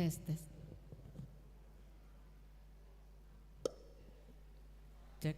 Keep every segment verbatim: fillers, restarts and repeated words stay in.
Tes, tes. Cek.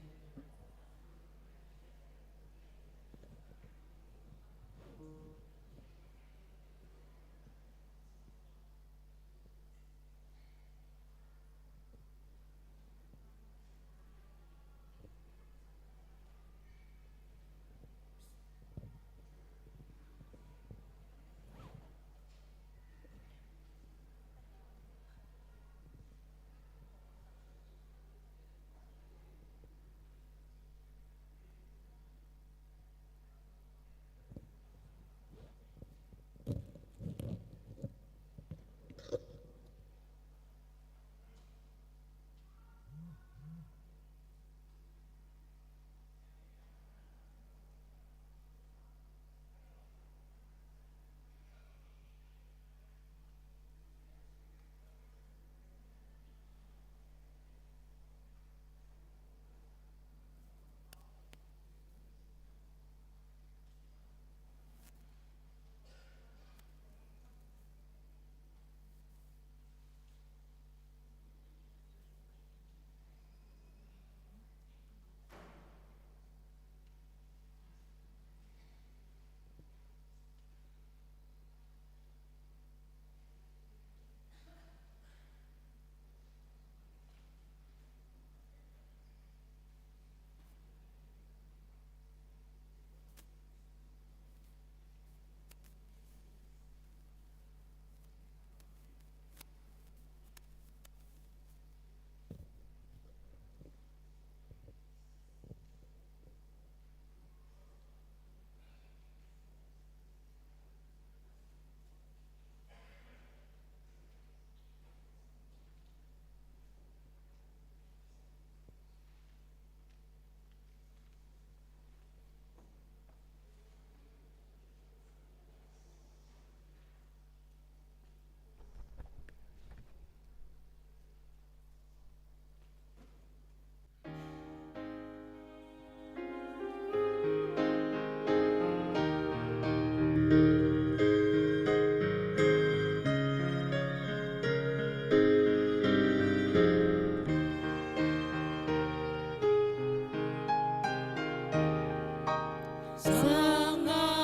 Sangap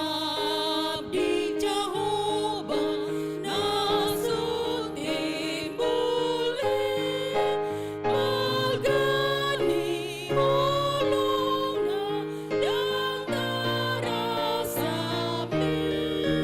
di Jahowa na so timbul i, marga ni holongna ndang tarasam i.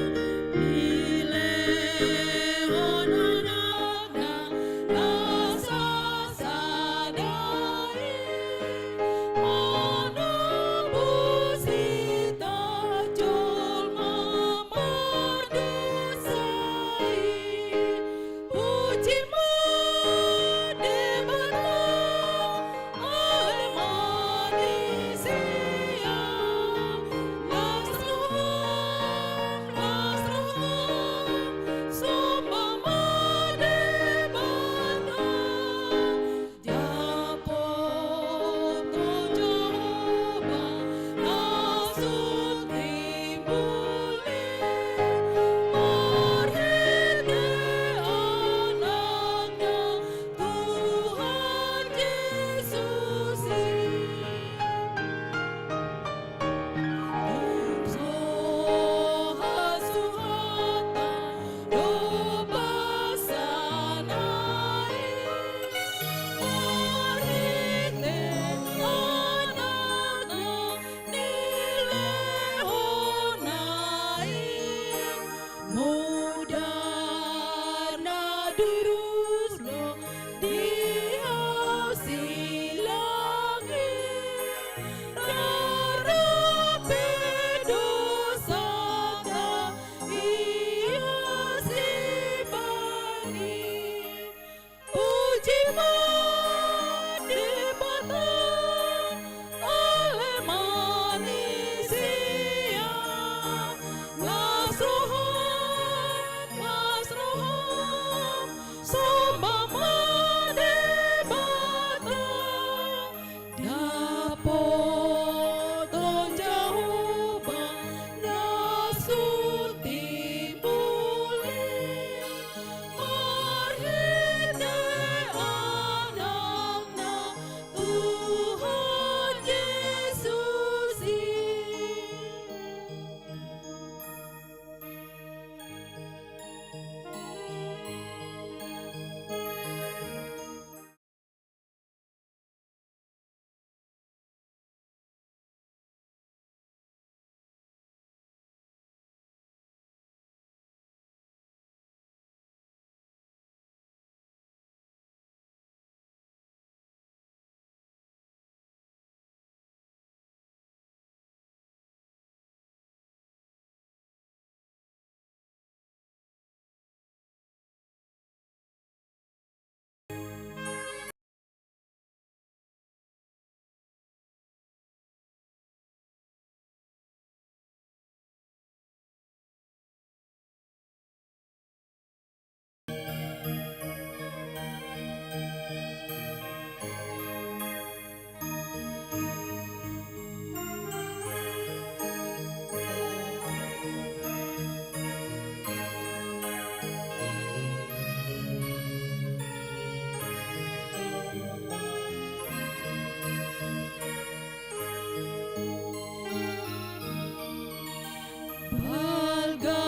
Balga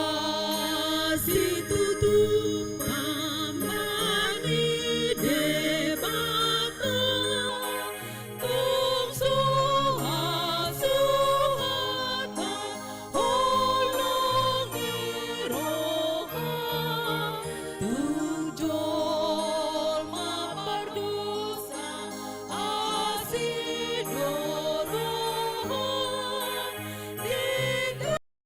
situtu Ama ni Debata, tung suhat-suhat ma holong ni roha, tung jolma pardosa asi do roha, di Dapoton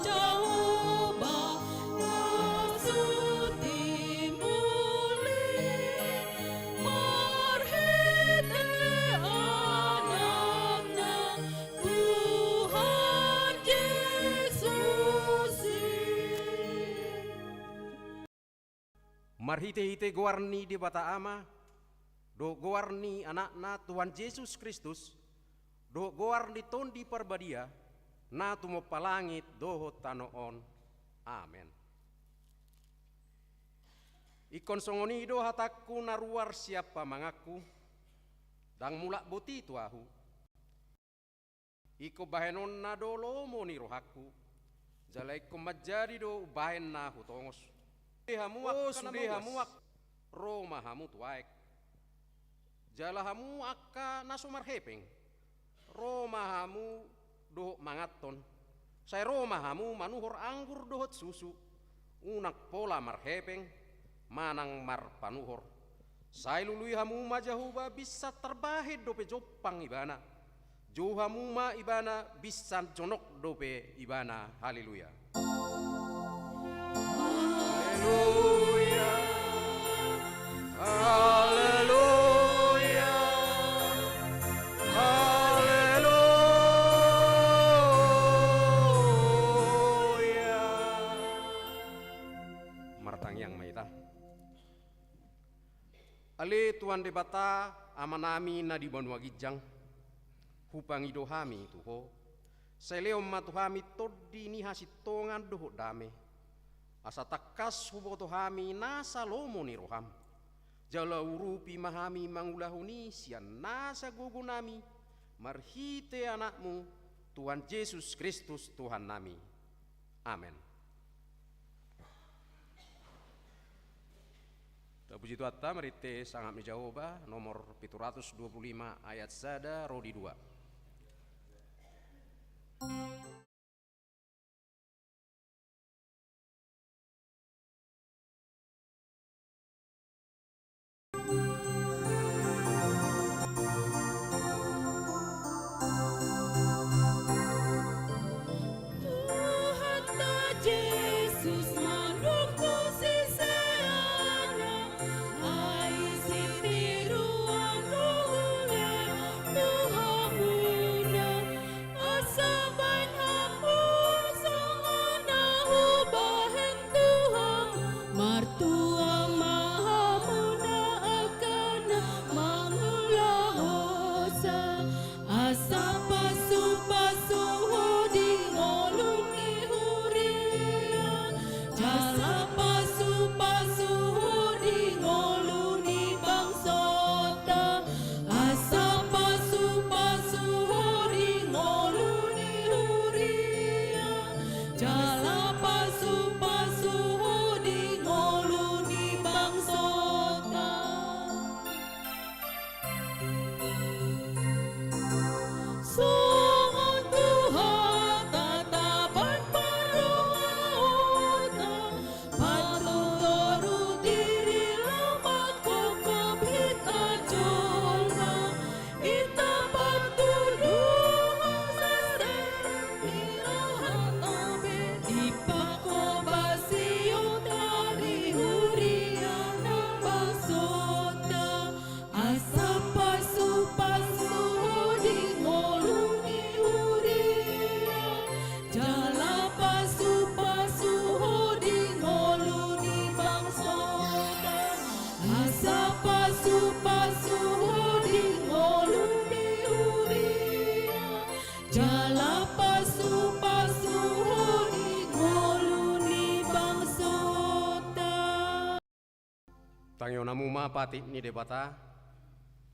Jahowa na so timbul i marhite Anakna Tuhan Jesus i. Marhite-hite goar ni Debata Ama, dohot goar ni Anakna Tuhan Jesus Kristus, dohot goar ni Tondi Parbadia, na tumompa langit dohot tano on. Amen. Ingkon songon i do hatangku na ruar sian pamanganku, ndang mulak boti tu ahu. Ingkon bahenonna do lomo ni rohangku, jala ingkon manjadi do umbahen na hutongos. Sude hamu angka na mamuas, ro ma hamu tu aek. Jala hamu angka na so marhepeng, ro ma hamu dohot manganhon. Sai ro ma hamu manuhor anggur dohot susu, unang pola marhepeng manang marpanuhor. Sai lului hamu ma Jahowa binsan tarbahen dope jompang Ibana. Jou hamu ma Ibana binsan jonok dope Ibana. Haleluya. Haleluya. Haleluya. Haleluya. Martangiang ma hita. Ale Tuhan Debata, Amanami na di banua ginjang, hupangido hami tu Ho, sai lehon ma tu hami tondi ni hasintongan dohot dame, asa tangkas huboto hami nasa lomo ni roham, jala urupi ma hami mangulahon i sian nasa gogonami, marhite Anakmu, Tuhan Jesus Kristus Tuhannami. Amen. Tapuji Tuhanta, marhite sangap ni Jahowa, nomor pitu ratus dua puluh lima ayat sada ro di dua. Tuhanta Jesus mandok tu siseanna, ai sitiruon do hulehon tu hamuna, asa baen Tangihon hamu ma patik ni Debata,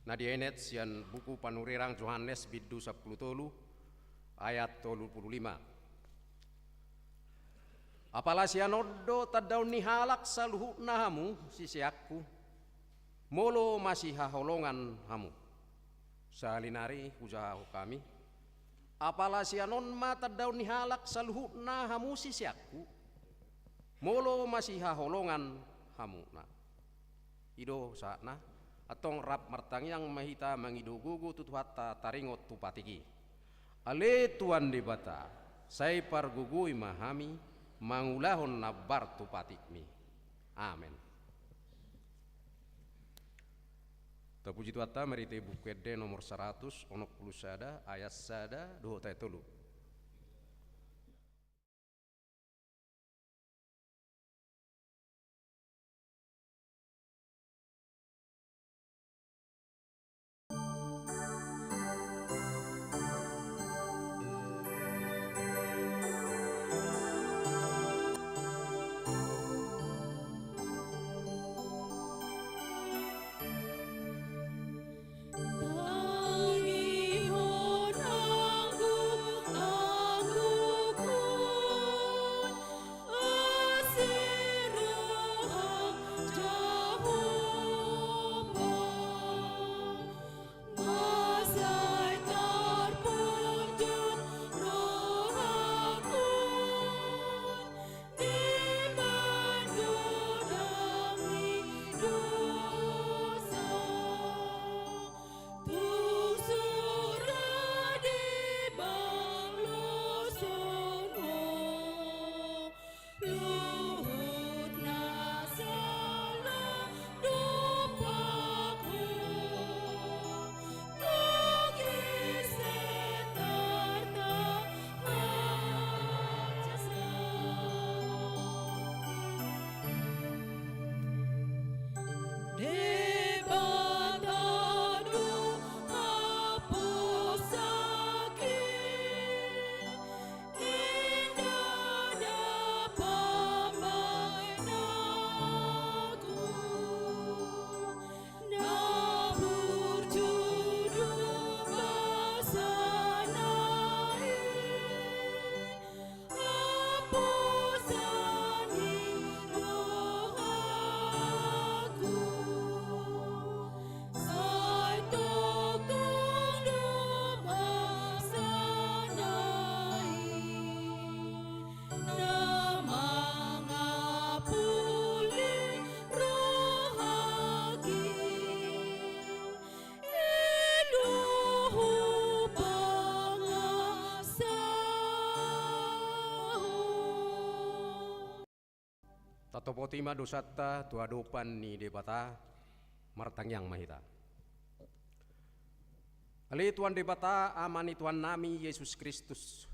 na dienet sian buku Panurirang Johannes bindu sampulu tolu, ayat tolu pulu lima. Apala sian on do tandaon ni halak saluhutna hamu siseanku, molo masihaholongan hamu. Sahali nari hujahahon hami. Apala sian on ma tandaon ni halak saluhutna hamu siseanku, molo masihaholongan hamuna. I do sahatna, antong rap martangiang ma hita mangido gogo tu Tuhanta taringot tu patik i. Ale Tuhan Debata, sai pargogoi ma hami mangulahon na bar tu patikmi. Amen. Tapuji Tuhanta marhite Buku Ende nomor saratus onom pulu sada, ayat sada dohot ayat tolu. Tatopoti ma dosanta tu adopan ni Debata, martangiang ma hita. Ale Tuhan Debata, Ama ni Tuhannami Jesus Kristus,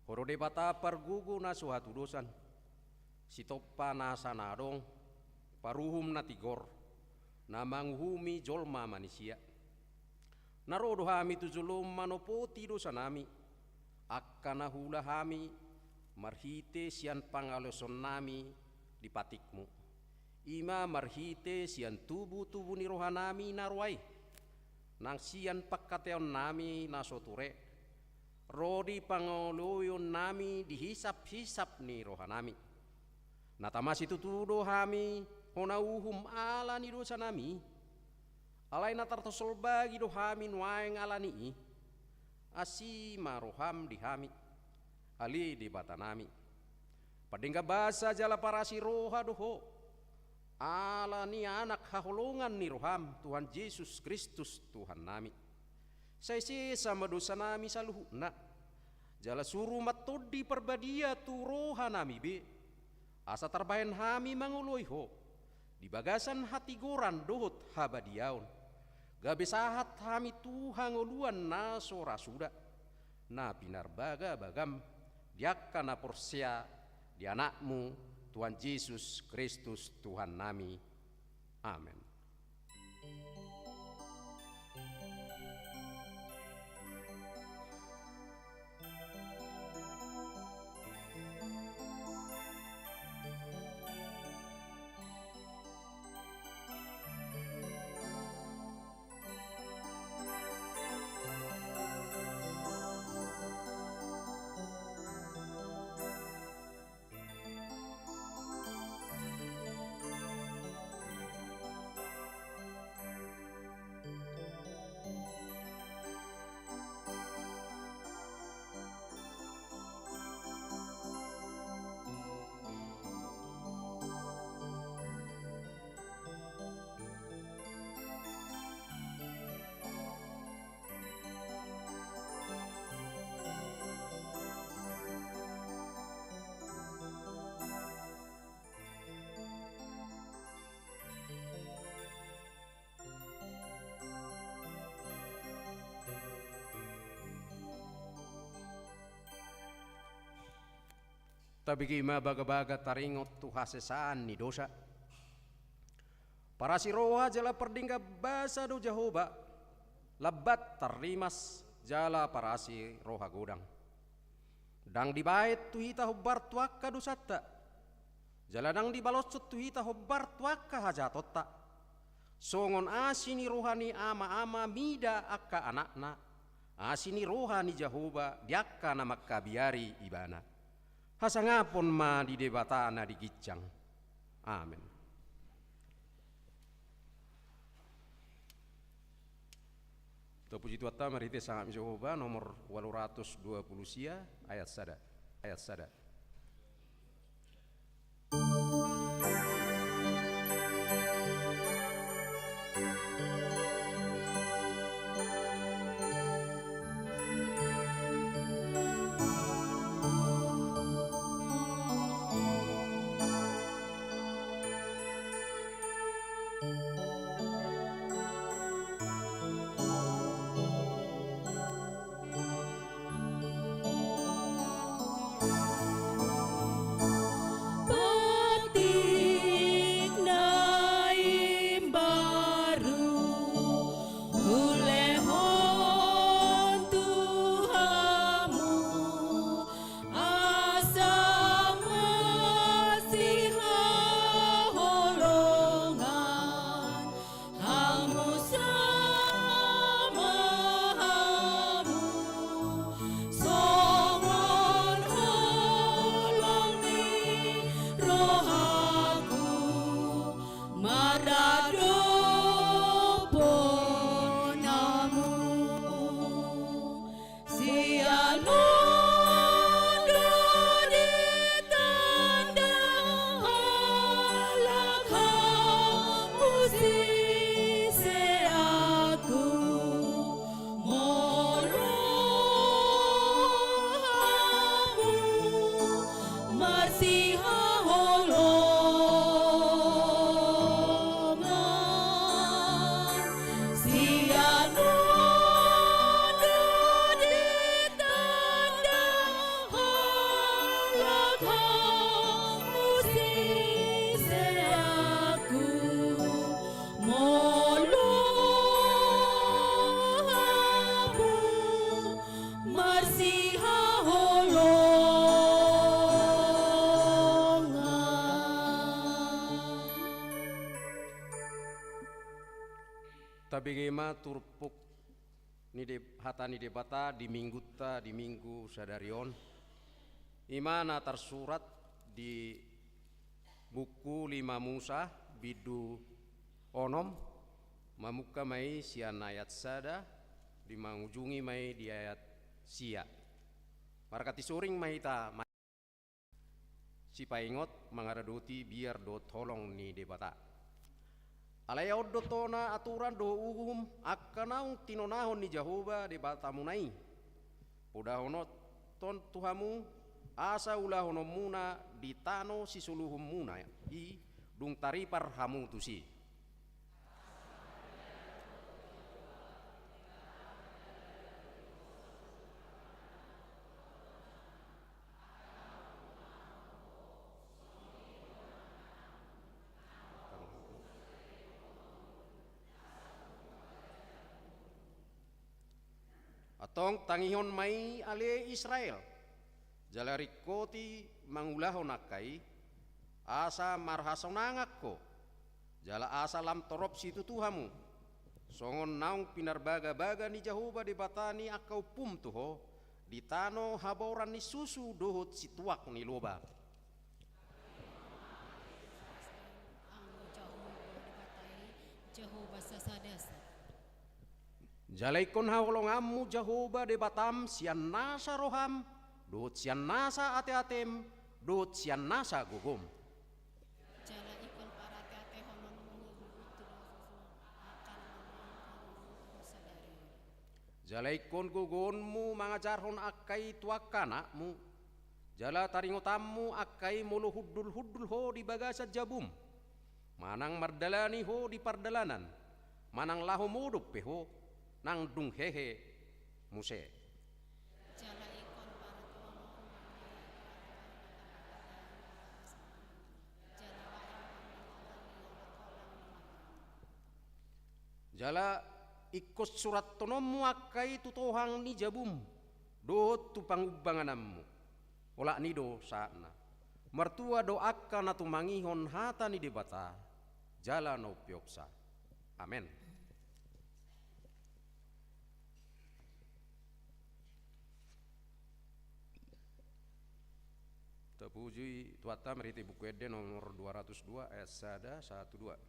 Ho do Debata pargogo na so hatudosan, sitompa nasa na adong, paruhum na tigor, na manguhumi jolma manisia. Na ro do hami tu jolom manopoti dosanami, angka na huula hami marhite sian pangalaosonnami di patikmu. I ma marhite sian tubutubu ni rohanami na roa i, nang sian pangkataionnami na so ture, ro di pangoloionnami di hisaphisap ni rohanami. Na tama situtu do hami hona uhum ala ni dosanami. Alai na tartosolbagi do hami nuaeng ala ni i. Asi ma roham di hami, ale Debatanami. Pandenggan basa jala parasi roha do Ho, ala ni Anak haholongan ni roham, Tuhan Jesus Kristus Tuhannami. Sai sesa ma dosanami saluhutna, jala suru ma Tondi Parbadia tu rohanami be, asa tarbahen hami mangoloi Ho di bagasan hatigoran dohot habadiaon, gabe sahat hami tu hangoluan na so ra suda, na pinarbagabagam di angka na porsea di Anakmu, Tuhan Jesus Kristus Tuhannami. Amen. Tabege ma bagabaga taringot tu hasesaan ni dosa. Parasi roha jala pardenggan basa do Jahowa, lambat tarrimas jala parasi roha godang. Ndang dibaen tu hita hombar tu angka dosanta, jala ndang dibaloshon tu hita hombar tu angka hajahatonta. Songon asi ni roha ni ama-ama mida angka anakna, asi ni roha ni Jahowa di angka na mangkabiari ibana. Hasangapon ma di Debata na di ginjang. Amen. Tapuji Tuhanta marhite sangap ni Jahowa, nomor ualu ratus dua pulu sia, ayat sada. Ayat sada. Patik na imbaru hulehon tu hamu, asa marsihaholongan hamu sama hamu, songon holong ni rohaku maradophon hamu. Sian on do ditanda halak hamu siseanku, molo hamu marsihaholongan. Sian on do ditanda halak hamu siseanku, molo hamu marsihaholongan. Tabege ma turpuk ni Deb-, hata ni Debata di Minggunta di Minggu sadari on. I ma na tarsurat di buku Lima Musa, bindu onom, mamungka ma i sian ayat sada, di mangujungi ma i di ayat sia. Marhata sisoring ma hita ma-, sipaingot mangaradoti biar dohot holong ni Debata. Alai on do tona aturan dohot uhum angka naung tinonahon ni Jahowa Debatamuna i. Podahonon tu hamu, asa ulahononmuna di tano sisoluhonmuna i, dung taripar hamu tusi. Antong tangihon ma i ale Israel, jala ringkoti mangulahon angka i, asa marhasonangan ho, jala asa lam torop situtu hamu, songon naung pinarbagabaga ni Jahowa Debata ni angka ompum tu ho, di tano haboran ni susu dohot situak ni loba. Ahu Jahowa Debata i, Jahowa sasada. Jala ingkon haholonganmu Jahowa Debatam sian nasa roham, dohot sian nasa ateatem, dohot sian nasa gogom. Jala ingkon parateatehononmu i tu dohot susumu, angka na mangulahon hamu sadari on. Jala ingkon gogoonmu mangajarhon angka i tu angka anakmu, jala taringotanmu angka i molo hundulhundul ho di bagasan jabum, manang mardalani ho di pardalanan, manang laho modom pe ho, nang dung hehe muse. Jala ingkon paratuaononmu ma i tu angka na Jala ingkon surathononmu angka i tu tohang ni jabum dohot tu pangumbangananmu. Olat ni i do sahatna. Martua do angka na tumangihon hata ni Debata jala na umpeopsa. Amen. Tapuji Tuhanta marhite Buku Ende nomor dua ratus dua ayat sada sahat tu dua.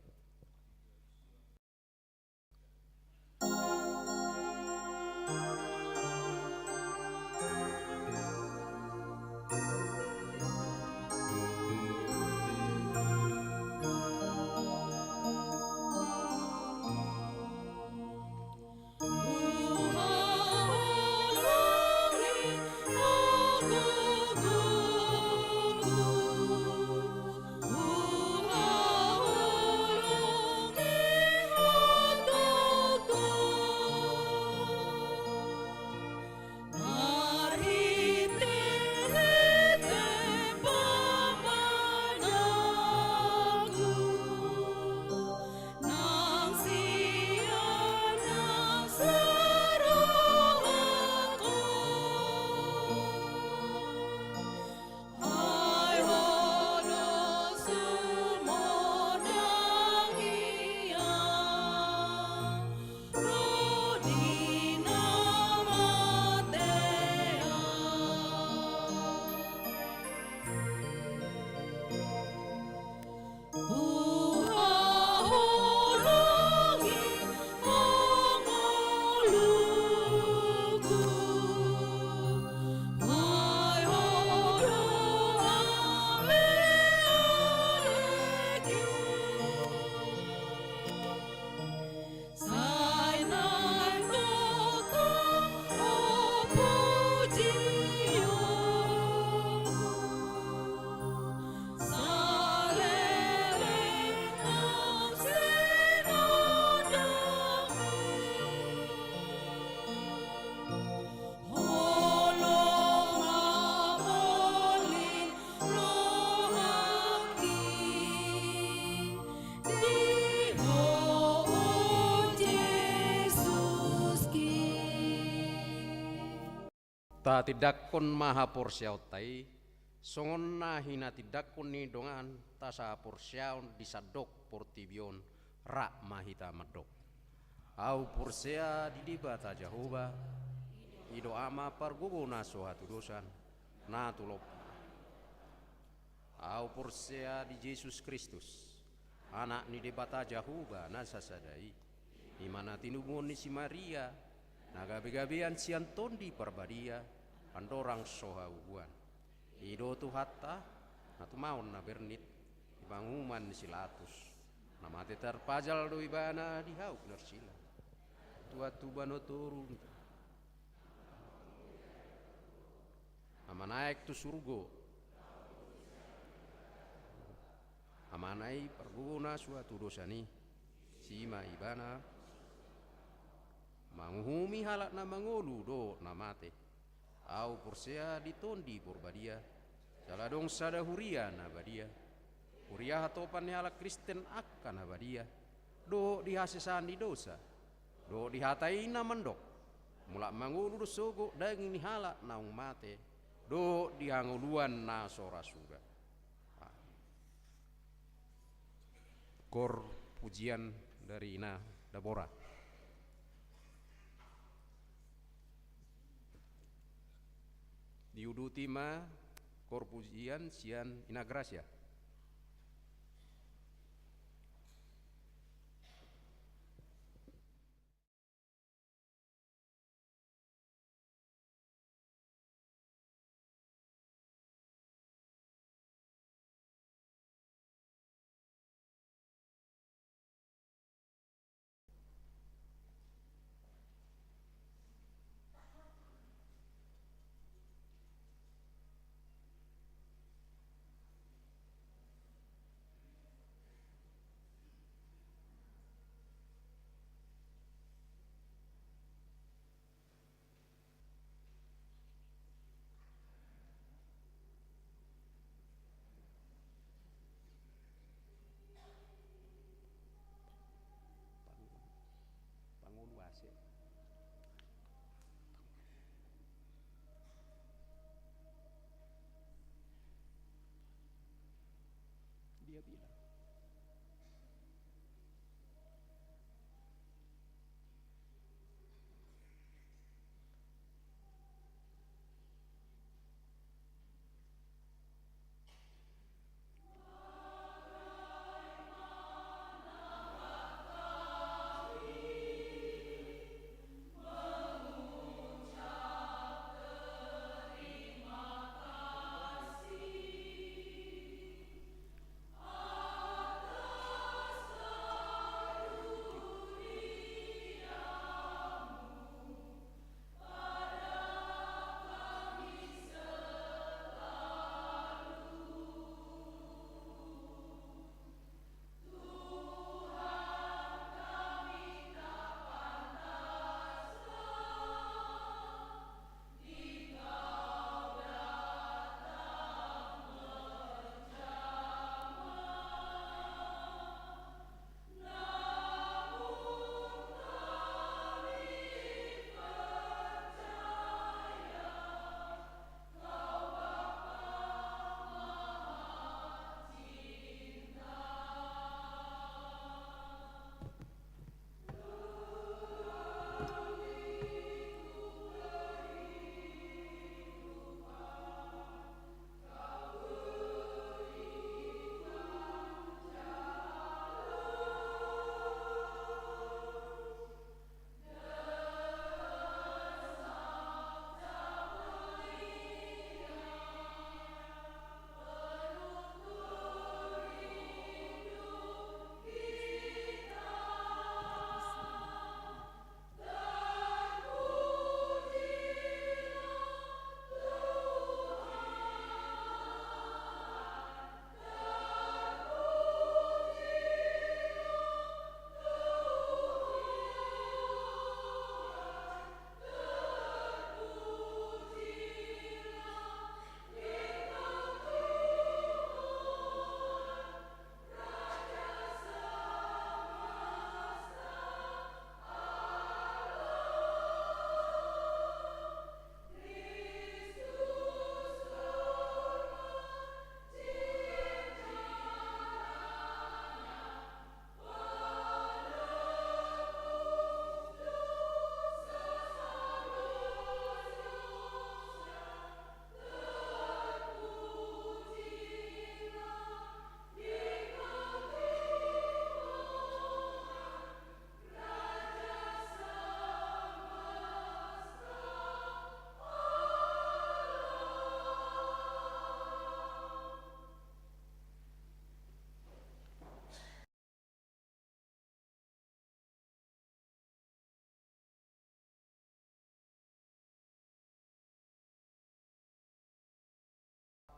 Tatindangkon ma haporseaonta i, songon na hinatindangkon ni donganta sahaporseaon di sandok portibi on, rap ma hita mandok. Ahu porsea di Debata Jahowa, i do Ama pargogo na so hatudosan, na tu lompa. Ahu porsea di Jesus Kristus, Anak ni Debata Jahowa na sasada i, i ma na tinubungan ni si Maria, na gabegabean sian Tondi Parbadia, andorang so hauhuan. I do Tuhanta, na tumaon na bernit, di panguhuman ni si Latus, na mate tarpajal do ibana di hau pinarsila. Tuat tu banua toru, na manaek tu surgo. Amana i pargogo na so hatudosan i, si ma ibana manguhumi halak na mangolu dohot na mate. Ahu porsea di Tondi Porbadia, jala adong sada huria na badia. Huria hatopan ni halak Kristen angka na badia, dohot di hasesaan ni dosa, dohot di hata i na mandok, mulak mangolu do sogot daging ni halak naung mate, dohot di hangoluan na so ra suda. Amen. Kor pujian dari Ina Dabora. Diuduti ma kor pujian sian Ina Gracia.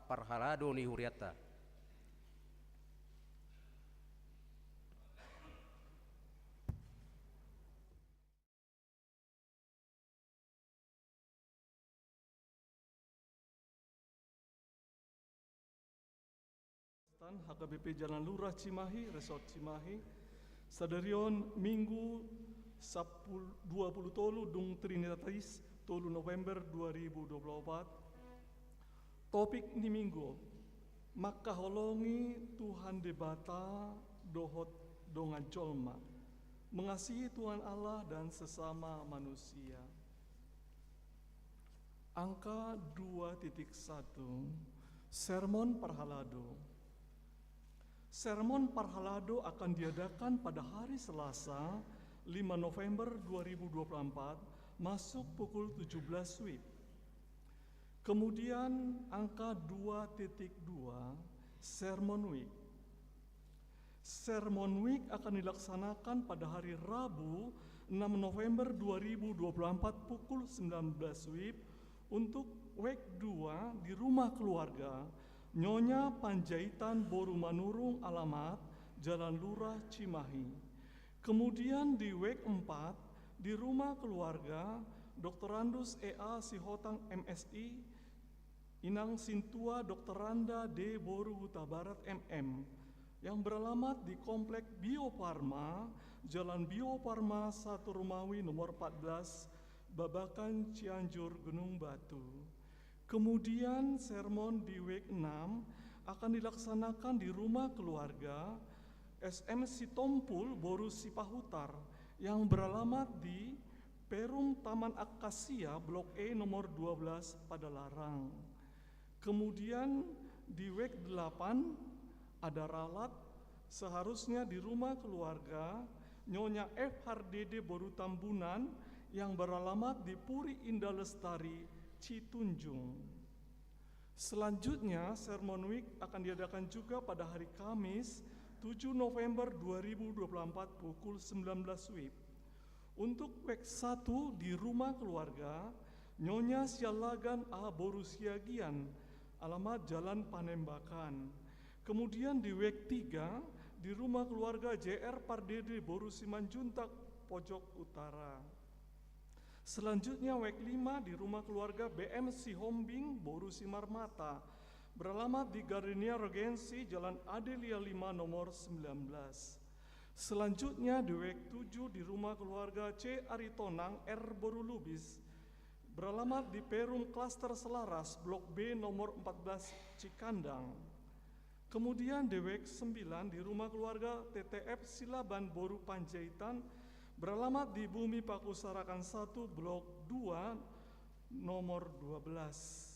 Parhalado ni hurianta. Stan H K B P Jalan Lurah Cimahi, Resort Cimahi. Sadari on Minggu sapul-, dua puluh tolu dung Trinitatis, tolu November dua ribu dua puluh empat. Topik ni Minggu, mangkaholongi Tuhan Debata dohot dongan jolma. Mengasihi Tuhan Allah dan sesama manusia. Angka dua titik satu, Sermon Parhalado. Sermon Parhalado akan diadakan pada hari Selasa, lima November dua ribu dua puluh empat, masuk pukul tujuh belas WIB. Kemudian angka dua titik dua, Sermon Week. Sermon Week akan dilaksanakan pada hari Rabu, enam November dua ribu dua puluh empat, pukul sembilan belas WIB, untuk week dua di rumah keluarga Nyonya Panjaitan Boru Manurung, alamat Jalan Lurah Cimahi. Kemudian di week empat di rumah keluarga Doktorandus E A Sihotang, M Si, Inang Sintua Doktoranda D Boru Hutabarat, M M, yang beralamat di Komplek Bio Farma, Jalan Bio Farma satu Romawi nomor empat belas, Babakan, Cianjur, Gunung Batu. Kemudian sermon di week enam akan dilaksanakan di rumah keluarga S M Sitompul boru Sipahutar yang beralamat di Perum Taman Akasia Blok E nomor dua belas Padalarang. Kemudian di wek delapan ada ralat, seharusnya di rumah keluarga Nyonya F Hardede boru Tambunan yang beralamat di Puri Indah Lestari, Citunjung. Selanjutnya, sermon wik akan diadakan juga pada hari Kamis, tujuh November dua ribu dua puluh empat pukul sembilan belas wib. Untuk wek satu di rumah keluarga Nyonya Sialagan A boru Siagian, alamat Jalan Panembakan. Kemudian di wek tiga di rumah keluarga J R Pardede boru Simanjuntak, Pojok Utara. Selanjutnya, wek lima di rumah keluarga B M Sihombing boru Simarmata, beralamat di Gardenia Regensi, Jalan Adelia lima nomor sembilan belas. Selanjutnya, di wek tujuh di rumah keluarga C Aritonang R boru Lubis, beralamat di Perum Klaster Selaras, Blok B nomor empat belas Cikandang. Kemudian di wek sembilan di rumah keluarga T T F Silaban boru Panjaitan, beralamat di Bumi Pakusarakan satu, Blok dua nomor dua belas.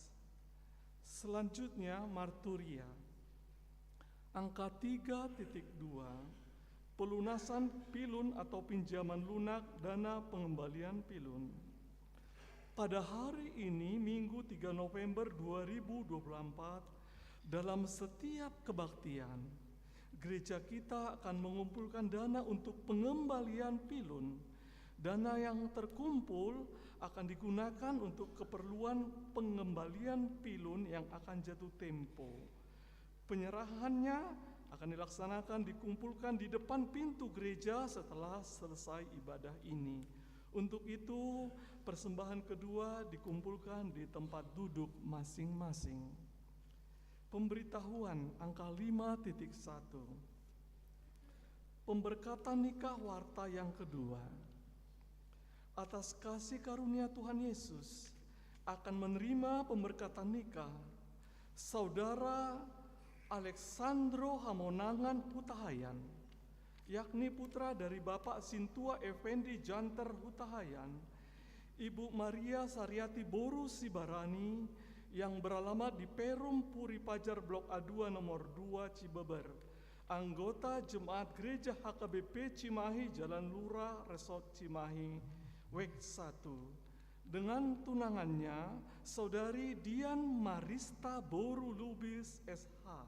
Selanjutnya, marturia. Angka tiga titik dua, pelunasan pilun atau pinjaman lunak dana pengembalian pilun. Pada hari ini, Minggu tiga November dua ribu dua puluh empat, dalam setiap kebaktian, gereja kita akan mengumpulkan dana untuk pengembalian pilun. Dana yang terkumpul akan digunakan untuk keperluan pengembalian pilun yang akan jatuh tempo. Penyerahannya akan dilaksanakan, dikumpulkan di depan pintu gereja setelah selesai ibadah ini. Untuk itu, persembahan kedua dikumpulkan di tempat duduk masing-masing. Pemberitahuan angka lima titik satu. Pemberkatan nikah warta yang kedua. Atas kasih karunia Tuhan Yesus, akan menerima pemberkatan nikah Saudara Alexandro Hamonangan Hutahayan, yakni putra dari Bapak Sintua Effendi Janter Hutahayan, Ibu Maria Sariati boru Sibarani, yang beralamat di Perum Puri Pajar Blok A dua nomor dua Cibeber, anggota Jemaat Gereja H K B P Cimahi, Jalan Lura, Resort Cimahi, wek satu. Dengan tunangannya, Saudari Dian Marista boru Lubis S H,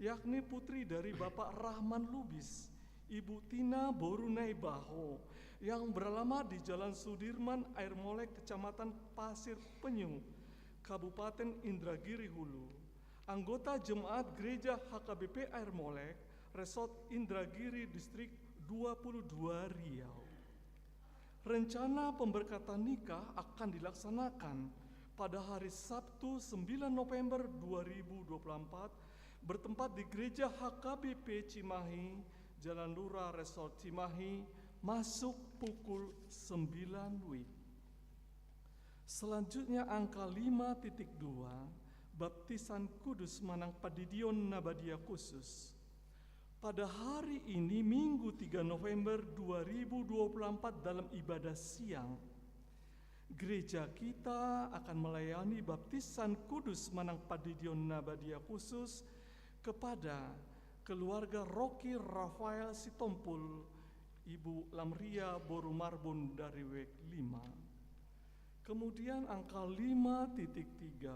yakni putri dari Bapak Rahman Lubis, Ibu Tina boru Naibaho, yang beralamat di Jalan Sudirman Air Molek, Kecamatan Pasir Penyu, Kabupaten Indragiri Hulu. Anggota Jemaat Gereja H K B P Air Molek, Resort Indragiri, Distrik dua puluh dua, Riau. Rencana pemberkatan nikah akan dilaksanakan pada hari Sabtu, sembilan November dua ribu dua puluh empat, bertempat di Gereja H K B P Cimahi, Jalan Lura, Resort Cimahi, masuk pukul sembilan wib. Selanjutnya, angka lima titik dua, baptisan kudus manang pandidion na badia khusus. Pada hari ini, Minggu tiga November dua ribu dua puluh empat, dalam ibadah siang, gereja kita akan melayani baptisan kudus manang pandidion na badia khusus kepada keluarga Rocky Rafael Sitompul, Ibu Lamria boru Marbun dari wek lima. Kemudian angka lima titik tiga,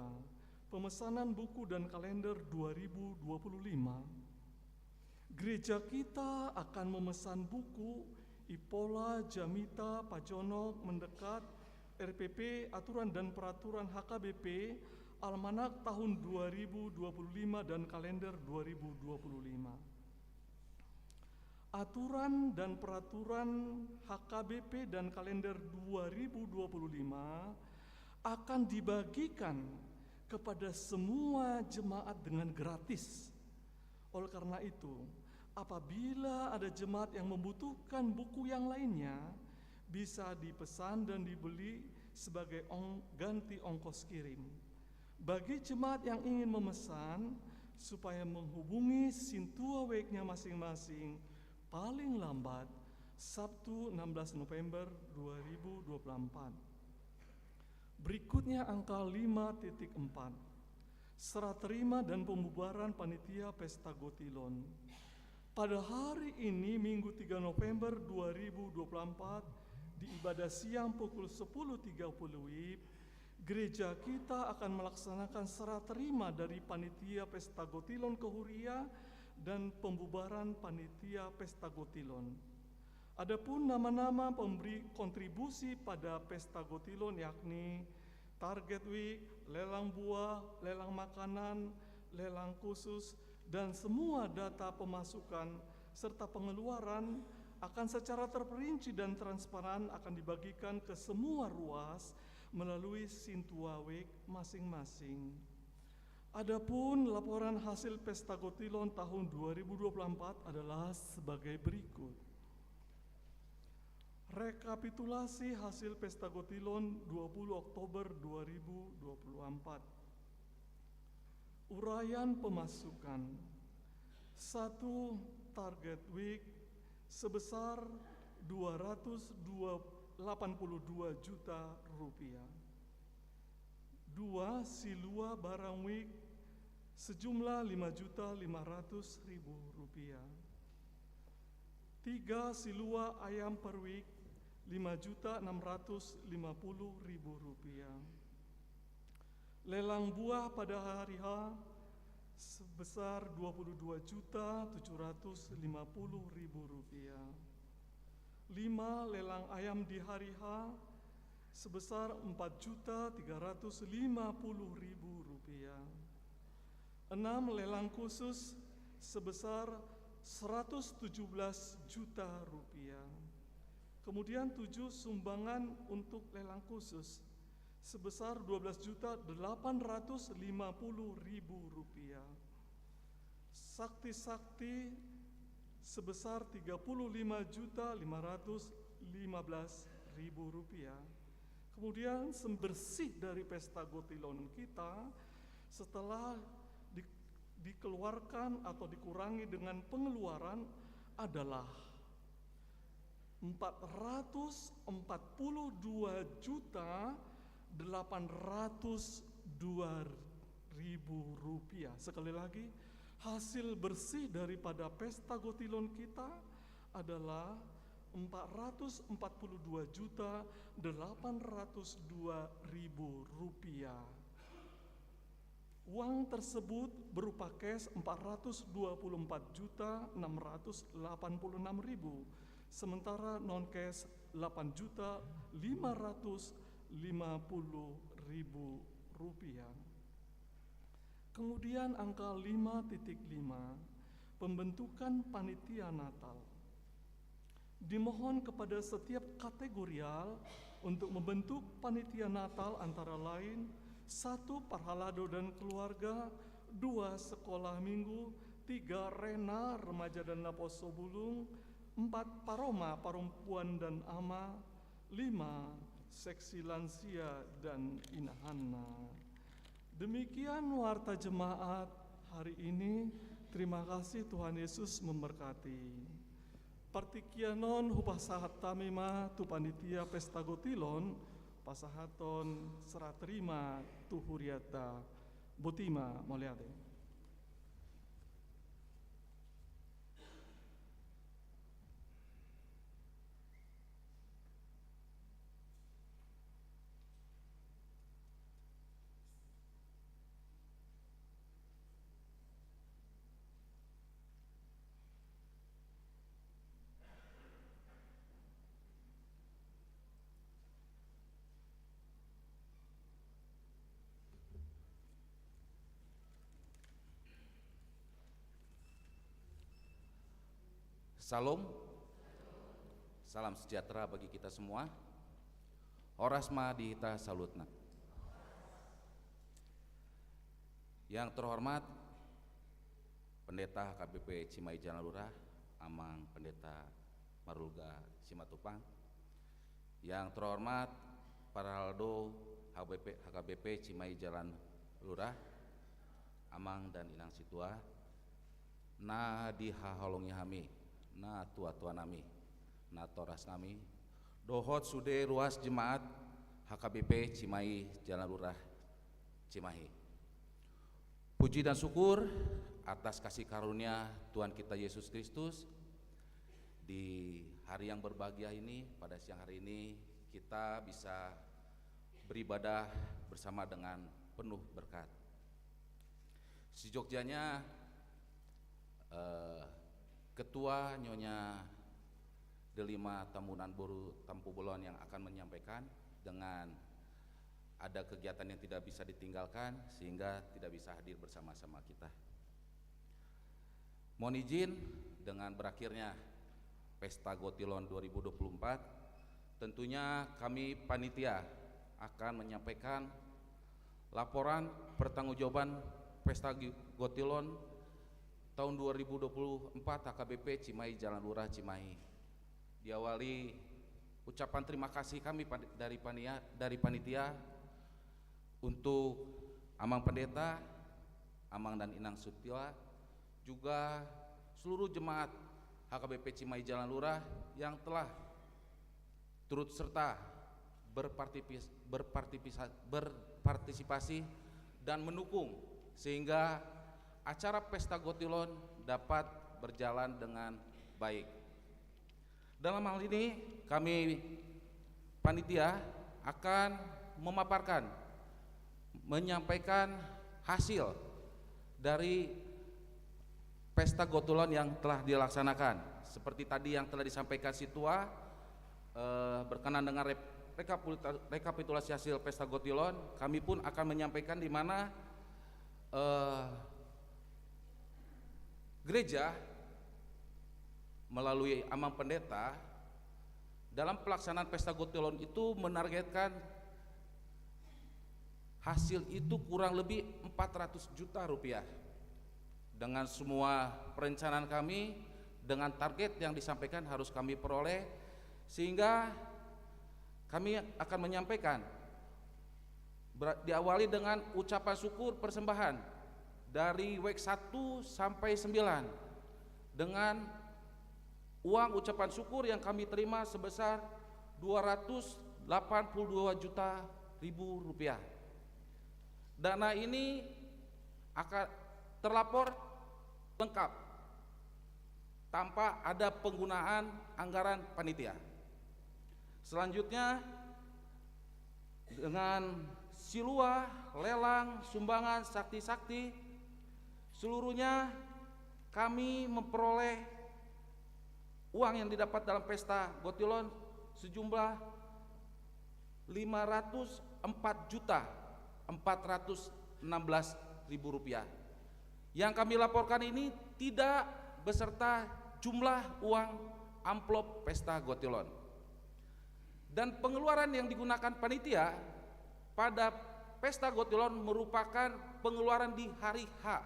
pemesanan buku dan kalender dua ribu dua puluh lima. Gereja kita akan memesan buku Ipola Jamita Pajonok Mendekat, R P P, Aturan dan Peraturan H K B P, Almanak tahun dua ribu dua puluh lima dan kalender dua ribu dua puluh lima. Aturan dan peraturan H K B P dan kalender dua ribu dua puluh lima akan dibagikan kepada semua jemaat dengan gratis. Oleh karena itu, apabila ada jemaat yang membutuhkan buku yang lainnya, bisa dipesan dan dibeli sebagai ong-, ganti ongkos kirim. Bagi jemaat yang ingin memesan, supaya menghubungi sintua wijk-nya masing-masing paling lambat Sabtu enam belas November dua ribu dua puluh empat. Berikutnya angka lima titik empat. Serah terima dan pembubaran panitia Pesta Gotilon. Pada hari ini, Minggu tiga November dua ribu dua puluh empat, di ibadah siang pukul sepuluh tiga puluh WIB, gereja kita akan melaksanakan serah terima dari panitia Pesta Gotilon Kehuria dan pembubaran panitia Pesta Gotilon. Adapun nama-nama pemberi kontribusi pada Pesta Gotilon, yakni target wijk, lelang buah, lelang makanan, lelang khusus, dan semua data pemasukan serta pengeluaran akan secara terperinci dan transparan akan dibagikan ke semua ruas melalui sintua wijk masing-masing. Adapun laporan hasil Pesta Gotilon tahun dua ribu dua puluh empat adalah sebagai berikut. Rekapitulasi hasil Pesta Gotilon dua puluh Oktober dua ribu dua puluh empat. Uraian pemasukan. Satu, target wijk sebesar dua ratus delapan puluh dua juta rupiah. Dua, silua barang wijk sejumlah lima juta lima ratus ribu rupiah. Tiga, silua ayam per wijk lima juta enam ratus lima puluh ribu rupiah. Lelang buah pada hari H sebesar dua puluh dua juta tujuh ratus lima puluh ribu rupiah. Lima, lelang ayam di hari H sebesar empat juta tiga ratus lima puluh ribu rupiah. Enam, lelang khusus sebesar seratus tujuh belas juta rupiah. Kemudian tujuh, sumbangan untuk lelang khusus sebesar dua belas juta delapan ratus lima puluh ribu rupiah. Sakti-sakti sebesar tiga puluh lima juta lima ratus lima belas ribu rupiah. Kemudian, sumber bersih dari Pesta Gotilon kita setelah di-, dikeluarkan atau dikurangi dengan pengeluaran adalah empat ratus empat puluh dua juta delapan ratus dua ribu rupiah. Sekali lagi, hasil bersih daripada Pesta Gotilon kita adalah empat ratus empat puluh dua juta delapan ratus dua ribu rupiah. Uang tersebut berupa cash empat ratus dua puluh empat juta enam ratus delapan puluh enam ribu, sementara non cash delapan juta lima ratus lima puluh ribu rupiah. Kemudian angka lima titik lima, pembentukan panitia Natal. Dimohon kepada setiap kategorial untuk membentuk panitia Natal, antara lain, satu, parhalado dan keluarga, dua, sekolah minggu, tiga, rena, remaja dan naposo bulung, empat, paroma, perempuan dan ama, lima, seksi lansia dan inahanna. Demikian warta jemaat hari ini. Terima kasih, Tuhan Yesus memberkati. Partingkian on hupasahat hami ma tu panitia Pesta Gotilon, pasahaton serah terima tu hurianta. Botima, mauliate. Syalom. Salam sejahtera bagi kita semua. Horas ma di hita saluhutna. Yang terhormat Pendeta H K B P Cimahi Jalan Lurah, Amang Pendeta Marulga Simatupang. Yang terhormat Parhaldo H K B P, H K B P Cimahi Jalan Lurah, amang dan inang situa, na dihaholongi hami, na tuatua nami, natorasnami, dohot sude ruas jemaat H K B P Cimahi Jalan Lurah Cimahi. Puji dan syukur atas kasih karunia Tuhan kita Yesus Kristus. Di hari yang berbahagia ini, pada siang hari ini, kita bisa beribadah bersama dengan penuh berkat. Sejogjanya, eh, Ketua Nyonya Delima Tambunan Boru Tampubolon yang akan menyampaikan, dengan ada kegiatan yang tidak bisa ditinggalkan sehingga tidak bisa hadir bersama-sama kita. Mohon izin, dengan berakhirnya Pesta Gotilon dua ribu dua puluh empat, tentunya kami panitia akan menyampaikan laporan pertanggungjawaban Pesta Gi-, Gotilon tahun dua ribu dua puluh empat H K B P Cimahi Jalan Lurah Cimahi. Diawali ucapan terima kasih kami pan-, dari pania-, dari panitia untuk Amang Pendeta, Amang dan Inang Sutua, juga seluruh jemaat H K B P Cimahi Jalan Lurah yang telah turut serta berpartipis-, berpartipisa-, berpartisipasi dan mendukung sehingga acara Pesta Gotilon dapat berjalan dengan baik. Dalam hal ini, kami panitia akan memaparkan, menyampaikan hasil dari Pesta Gotilon yang telah dilaksanakan. Seperti tadi yang telah disampaikan Situa, eh, berkenan dengan rep-, rekapulita-, rekapitulasi hasil Pesta Gotilon, kami pun akan menyampaikan di mana, eh, gereja melalui Amang Pendeta dalam pelaksanaan Pesta Gotilon itu menargetkan hasil itu kurang lebih empat ratus juta rupiah. Dengan semua perencanaan kami, dengan target yang disampaikan harus kami peroleh, sehingga kami akan menyampaikan, ber-, diawali dengan ucapan syukur persembahan dari wek satu sampai sembilan, dengan uang ucapan syukur yang kami terima sebesar dua ratus delapan puluh dua juta ribu rupiah. Dana ini akan terlapor lengkap tanpa ada penggunaan anggaran panitia. Selanjutnya, dengan silua, lelang, sumbangan, sakti-sakti, seluruhnya kami memperoleh uang yang didapat dalam Pesta Gotilon sejumlah lima ratus empat juta empat ratus enam belas ribu rupiah. Yang kami laporkan ini tidak beserta jumlah uang amplop Pesta Gotilon. Dan pengeluaran yang digunakan panitia pada Pesta Gotilon merupakan pengeluaran di hari H,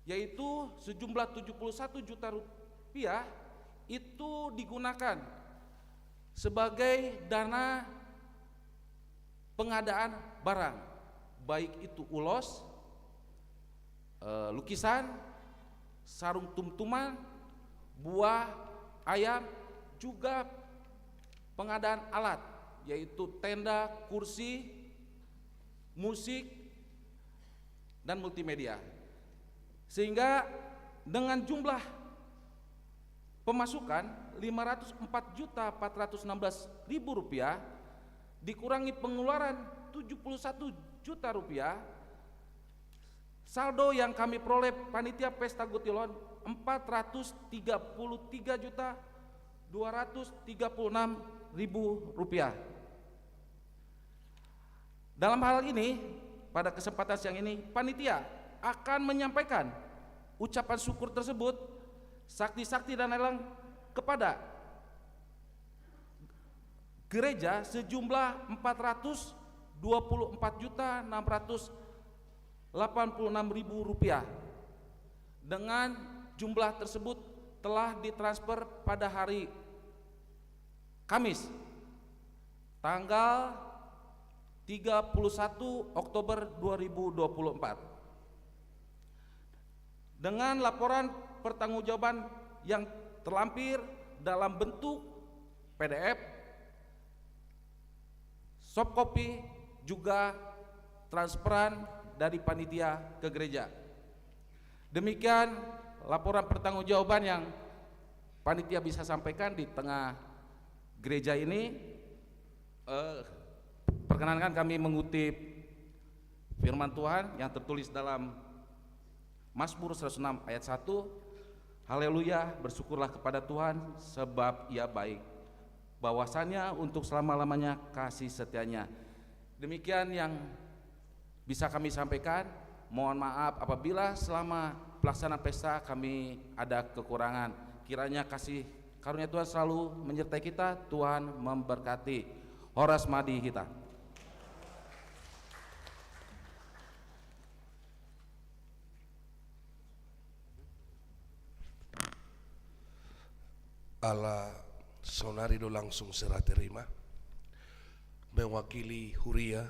yaitu sejumlah tujuh puluh satu juta rupiah itu digunakan sebagai dana pengadaan barang, baik itu ulos, eh, lukisan, sarung tumtuman, buah, ayam, juga pengadaan alat, yaitu tenda, kursi, musik, dan multimedia. Sehingga dengan jumlah pemasukan lima ratus empat juta empat ratus enam belas ribu rupiah dikurangi pengeluaran tujuh puluh satu juta rupiah, saldo yang kami peroleh panitia Pesta Gotilon empat ratus tiga puluh tiga juta dua ratus tiga puluh enam ribu rupiah. Dalam hal ini, pada kesempatan siang ini, panitia akan menyampaikan ucapan syukur tersebut, sakti-sakti dan lelang kepada gereja sejumlah empat ratus dua puluh empat juta enam ratus delapan puluh enam ribu rupiah. Dengan jumlah tersebut telah ditransfer pada hari Kamis, tanggal tiga puluh satu Oktober dua ribu dua puluh empat. Dengan laporan pertanggungjawaban yang terlampir dalam bentuk P D F, soft copy, juga transparan dari panitia ke gereja. Demikian laporan pertanggungjawaban yang panitia bisa sampaikan di tengah gereja ini. Eh, perkenankan kami mengutip firman Tuhan yang tertulis dalam Mazmur seratus enam ayat satu, "Haleluya, bersyukurlah kepada Tuhan, sebab Ia baik. Bahwasanya untuk selama-lamanya kasih setianya." Demikian yang bisa kami sampaikan. Mohon maaf apabila selama pelaksanaan pesta kami ada kekurangan. Kiranya kasih karunia Tuhan selalu menyertai kita. Tuhan memberkati. Horas ma di hita. Ala saonari do langsung serah terima, mewakili huria,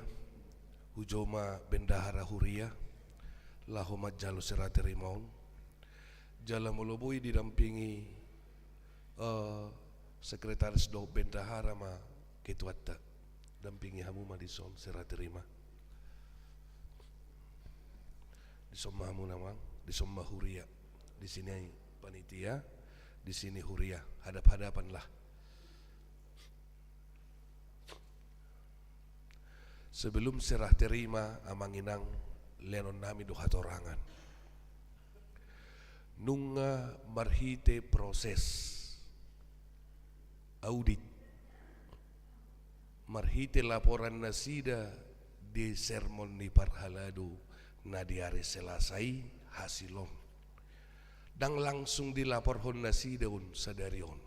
hujou ma bendahara huria laho manjalo serah terima on. Jala molo boi didampingi, eh, sekretaris dohot bendahara ma ketuanta. Dampingi hamu ma dison serah terima. Dison ma hamu namang, dison ma huria. Di sini panitia, di sini huria. Hadap-hadapanlah. Sebelum serah terima, amang inang, lehonon nami do hatorangan. Nunga marhite proses audit, marhite laporan nasida di sermon ni parhalado na di ari Selasa i hasil on. Ndang langsung dilaporhon nasida on sadari on.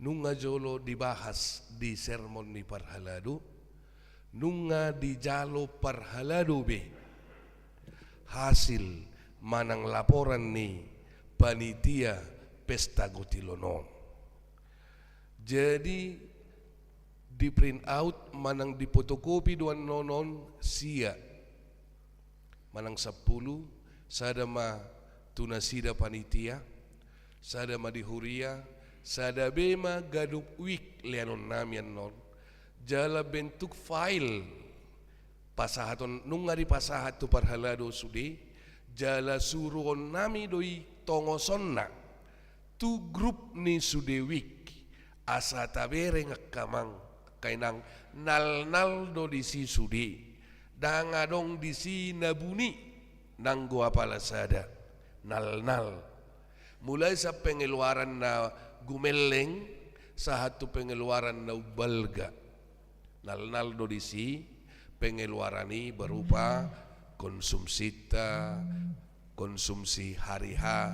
Nunga jolo dibahas di sermon ni parhalado, nunga dijalo parhalado be hasil manang laporan ni panitia pesta gotilon on. Jadi, di print out manang di fotokopi do annon on sia manang sampulu, sada ma tu nasida panitia, sada ma di huria, sada be ma ganup wijk lehonon nami annon. Jala bentuk file pasahaton, nunga dipasahat tu parhalado sude, jala suruon nami do i tongosonna tu grup ni sude wijk, asa tabereng angka amang, angka inang, nalnal do disi sude. Ndang adong disi na buni, nanggo apala sada, nalnal. Mulai sian pengeluaran na gumelleng sahat tu pengeluaran na umbalga. Nalnal do disi pengeluaran i berupa konsumsinta, konsumsi hari H,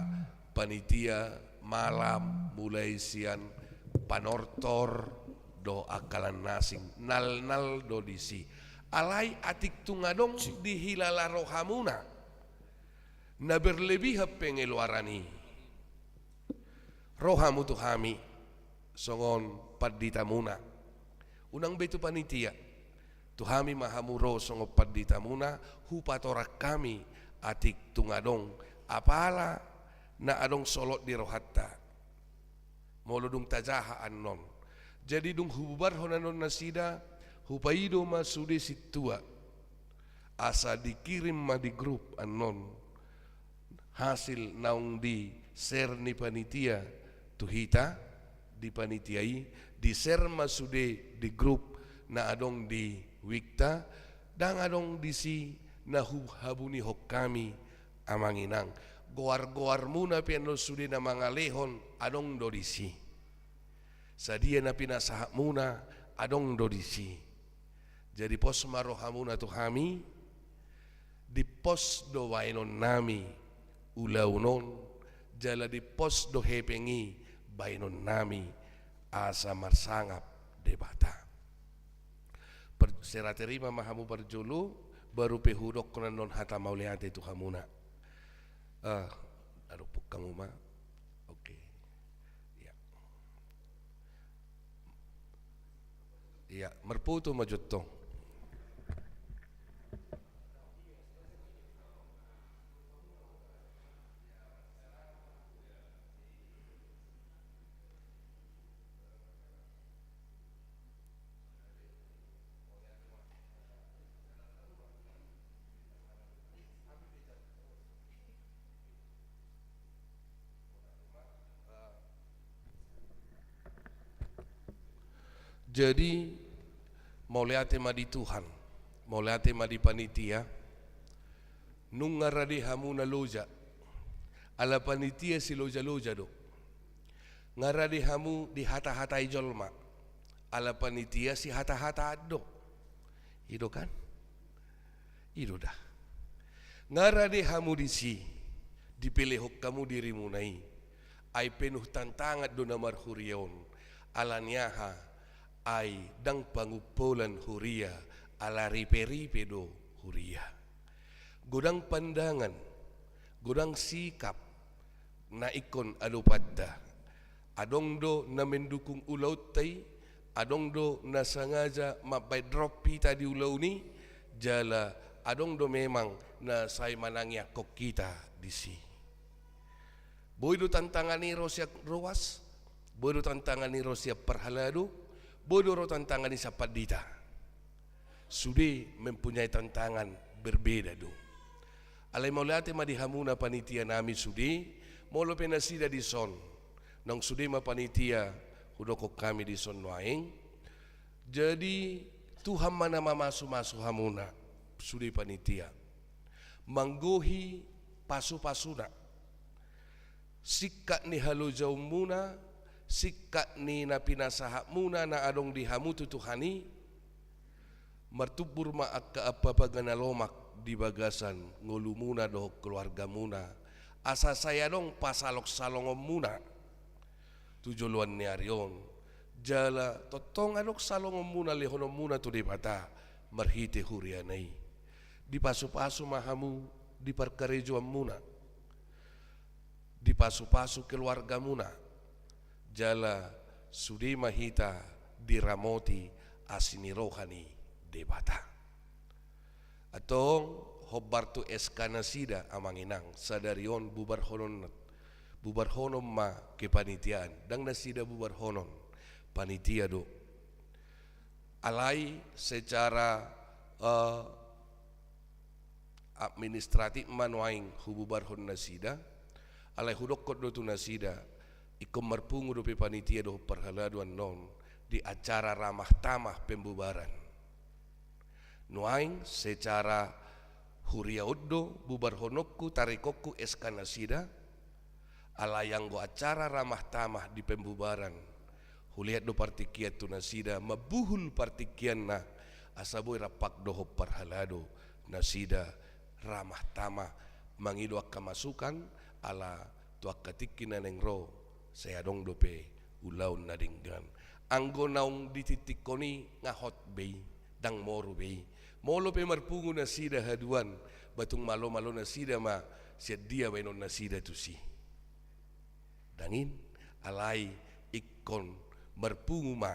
panitia, malam, mulai sian panortor dohot angka na asing, nalnal do disi. Alai atik tung adong dihilala rohamuna na berlebihan pengeluaran i, ro hamu tu hami songon panditamuna. Unang be tu panitia. Tu hami ma hamu ro songon panditamuna, hupatorang hami atik tung adong apala na adong solot di rohanta. Molo dung tajaha annon. Jadi dung hububarhon annon nasida, hupaido ma sude sintua. Asa dikirim ma di grup annon hasil naung di-share ni panitia tu hita, di panitia i, di-share ma sude di grup na adong di wijk ta, ndang adong disi na huhabunihon hami, amang inang. Goar-goarmuna pe annon sude na mangalehon adong do disi. Sadia na pinasahatmuna adong do disi. Jadi pos ma rohamuna tu hami, dipos do baenon nami ulaon on, jala dipos do hepeng i baenon nami asa marsangap Debata. Per-, serah terima ma hamu parjolo, baru pe hudokkon annon hata mauliate tu hamuna. Ah, aduh, puk hamu ma. Oke. Ya. Iya, marpoto ma jo tong. Jadi, mauliate ma di Tuhan, mauliate ma di panitia. Nunga rade hamu na loja, ala panitia siloja-loja do. Nga rade hamu dihata-hatai jolma, ala panitia sihata-hataan do. I do kan? I do da. Nga rade hamu disi, dipelehon hamu dirimuna i. Ai penuh tantangan do na marhuria on. Ala ni aha? Ai ndang pangumpolan huria, ala ripe-ripe do huria. Godang pandangan, godang sikap na ingkon adopanta. Adong do na mendukung ulaonta i, adong do na sangaja mambaen rompi hita di ulaon i, jala adong do memang na sai manangiangkon hita disi. Boi do tantangan i ro sian ruas, boi do tantangan i ro sian parhalado, boi do ro tantangan i sian pandita. Sude mempunyai tantangan berbeda do. Alai mauliate ma di hamuna panitia nami sude, molo pe nasida dison. Naung sude ma panitia hudokkon hami dison nuaeng. Jadi Tuhan ma na mamasu-masu hamuna sude panitia. Manggohi pasu-pasuna. Singkat ni halojaonmuna, singkat ni na pinasahatmuna na adong di hamu tu Tuhan i, martumbur ma angka ampapaga na lomak di bagasan ngolumuna dohot keluargamuna, asa sai adong pasalong-salongonmuna tu joloan ni ari on, jala tongtong adong salongonmuna lehononmuna tu Debata marhite huriana i. Dipasu-pasu ma hamu di parkarejoanmuna. Dipasu-pasu keluargamuna, jala sude ma hita diramoti asi ni roha ni Debata. Antong hombar tu S K nasida amang inang, sadari on bubarhonon, bubarhonon ma kepanitiaan, ndang nasida bubarhonon, panitia do. Alai secara, eh, administratif ma nuaeng hububarhon nasida, alai hudokkon do tu nasida, ingkon marpungu dope panitia dohot parhalado annon di acara ramah tamah pembubaran. Nuaeng secara huria on do bubarhononku, tarikonku S K nasida, alai anggo acara ramah tamah di pembubaran, hulean do partingkian tu nasida, mambuhul partingkianna, asa boi rampak dohot parhalado nasida ramah tamah mangido angka masukan, ala tu angka tingki na naeng ro, sai adong dope ulaon na denggan. Anggo naung ditingtinghon i nga hot be i, ndang moru be i. Molo pe marpungu nasida haduan, ba tung malo-malo nasida ma sian dia baenon nasida tusi. Ndang i, alai ingkon marpungu ma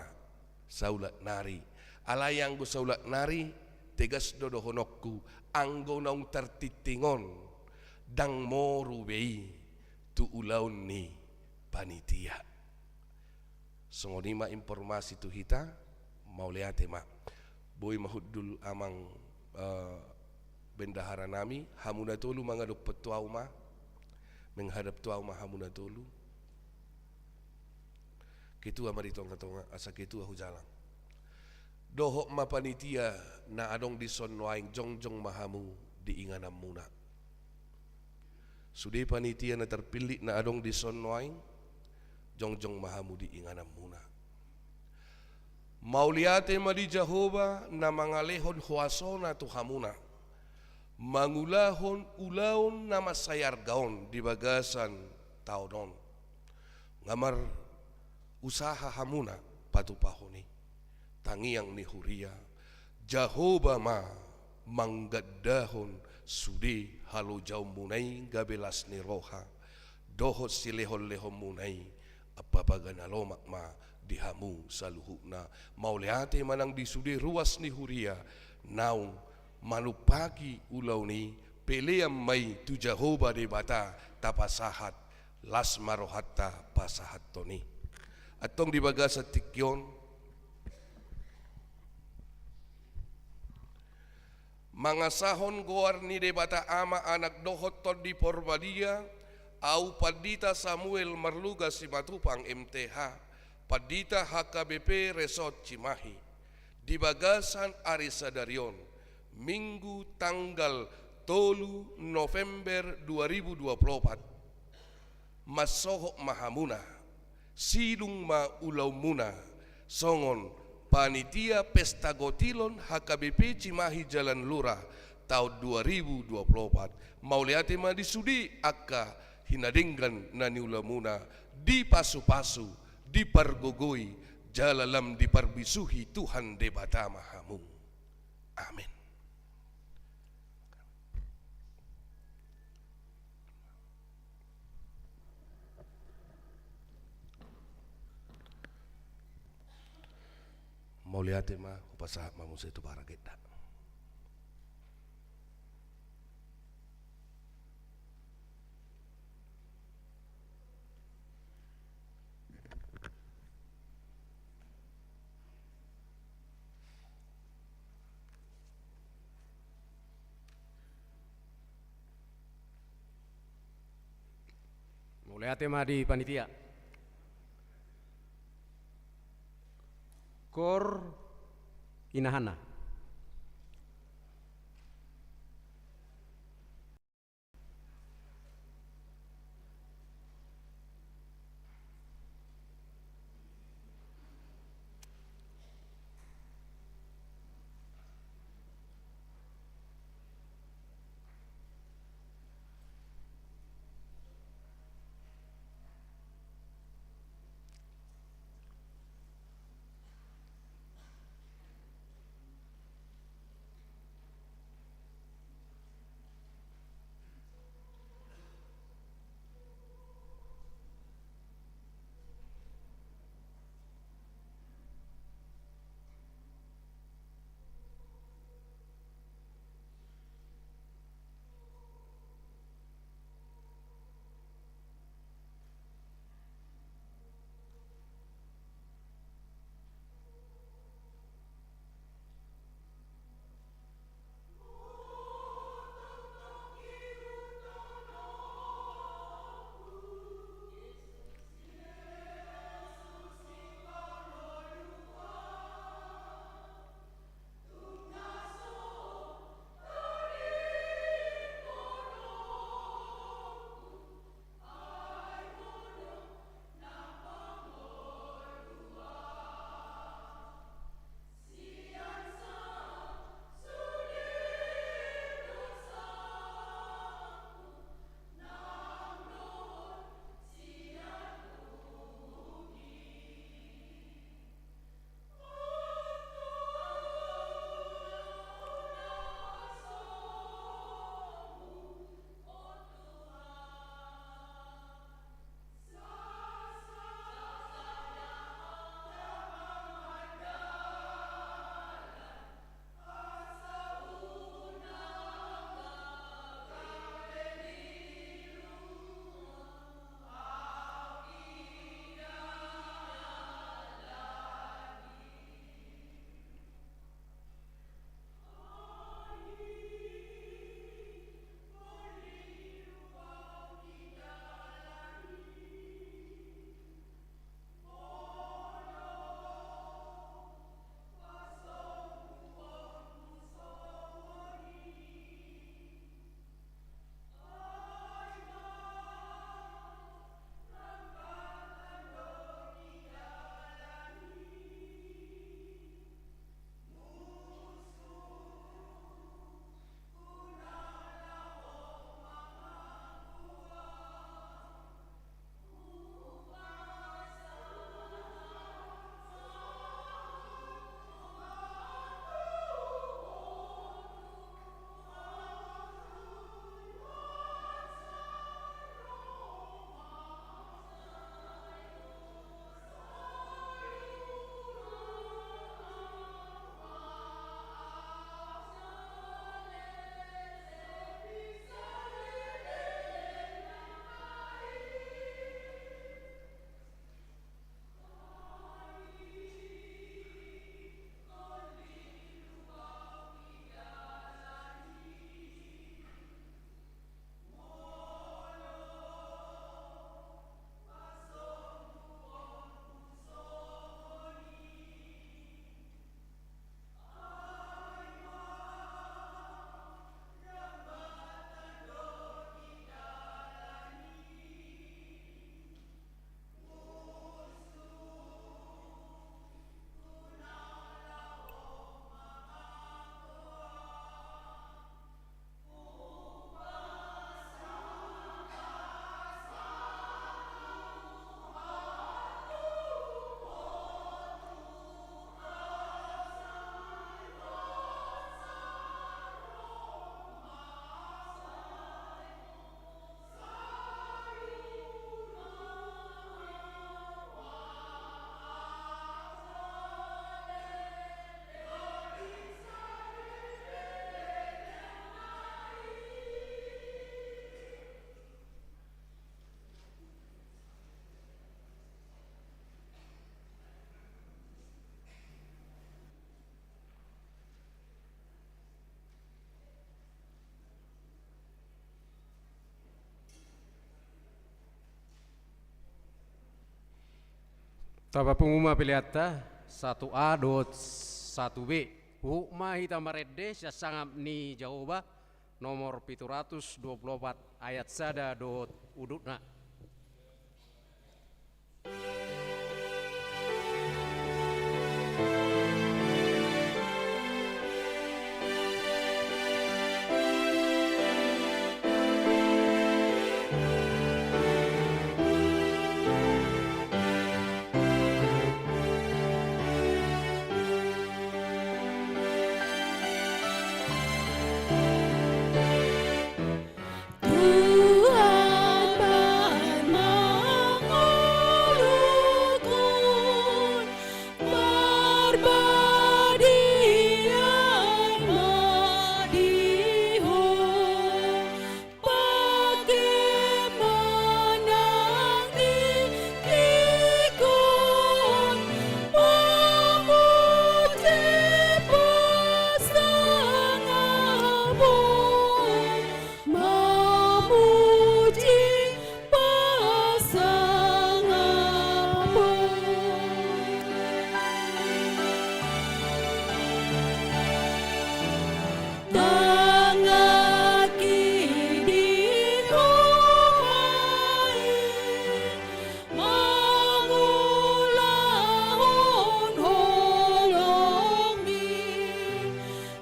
saulak nari. Alai anggo saulak nari, tegas do dohononku, anggo naung tartingting on, ndang moru be i tu ulaon ni panitia. Songon i ma informasi tu hita, mauliate ma. Boi ma hundul amang, eh, bendahara nami, hamu na tolu mangadophon tu ahu ma, menghadap tu ahu ma hamu na tolu. Ketua ma di tonga-tonga, asa ketua hujalang. Dohot ma panitia na adong dison nuaeng, jongjong ma hamu di ingananmuna. Sude panitia na terpilih na adong dison nuaeng, jongjong ma hamu di ingananmuna. Mauliate ma di Jahowa na mangalehon huasona tu hamuna, mangulahon ulaon na mansai arga on di bagasan taon on. Nga mar usaha hamuna patupahon i. Tangiang ni huria, Jahowa ma manggandahon sude halojaonmuna i gabe las ni roha, dohot silehon-lehonmuna i, ampapaga na lomak ma di hamu saluhutna. Mauliate ma nang di sude ruas ni huria naung manumpaki ulaon i, pelean ma i tu Jahowa Debata tapasahat, las ma rohanta pasahathon i. Antong di bagasan tingki on, mangasahon goar ni Debata Ama, Anak dohot Tondi Porbadia, ahu Pandita Samuel Marluga Simatupang M T H, Pandita H K B P Resort Cimahi, di bagasan ari sadari on, Minggu tanggal tolu November dua ribu dua puluh opat, mansohot ma hamuna, sidung ma ulaonmuna, songon panitia pesta gotilon H K B P Cimahi Jalan Lurah taon dua ribu dua puluh opat. Mauliate ma di sude angka hinadenggan na niulamuna, dipasupasu, dipargogoi, jala lam diparbisuhi Tuhan Debata ma hamu. Amen. Mauliate ma, hupasahat ma muse tu paragenda. Mauliate ma di panitia. Koor inahana. Tapapungu ma peleanta, satu A dohot satu B. Huhut ma hita marende sian sangap ni Jahowa, nomor pitu ratus dua pulu opat, ayat sada dohot udutna. Tuhan, mangoluhon, marbadiai ma di Ho, pangke manang tingkihon, mamuji pasangapon. Mamuji pasangapon. Tangihon di Ho ma i, mangulahon holongmi.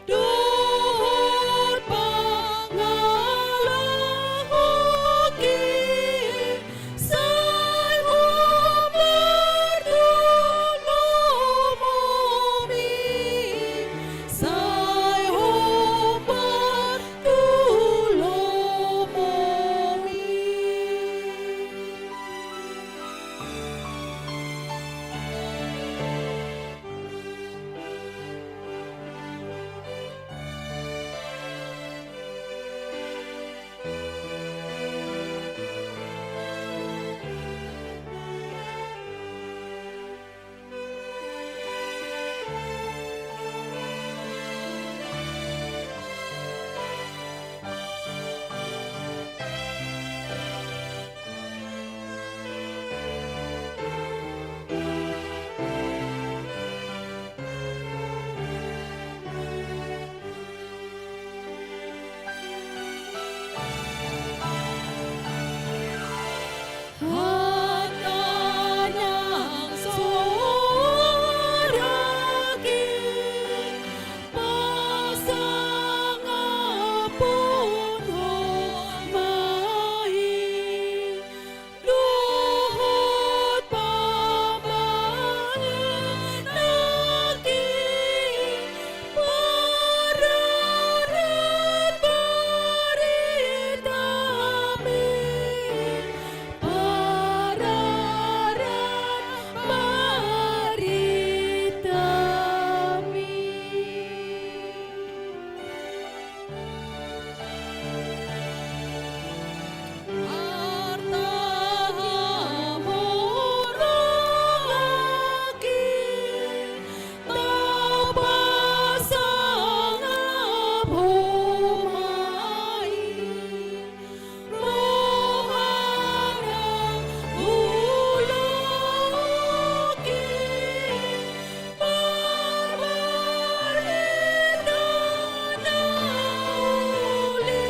Dohot pangalahoki, sai hombar tu lomomi, sai hombar tu lomomi. Hata nang soara i, pasangapon Ho ma i. Dohot pambahenanki, pararathon baritami, pararathon baritami. Arta hamoraanki, tapasangap Ho ma i. Roha nang ulaonki, marbarita na uli,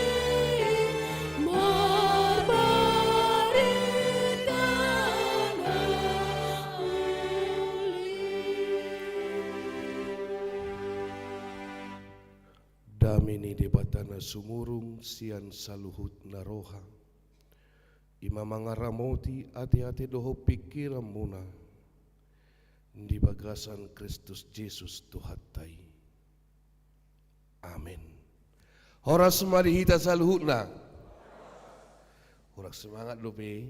marbarita na uli. Dame ni Debata na sumurung sian saluhutna roha, i ma mangaramoti ateate dohot pingkiranmuna di bagasan Kristus Jesus Tuhanta i. Amen. Horas ma di hita saluhutna. Kurang semangat dope.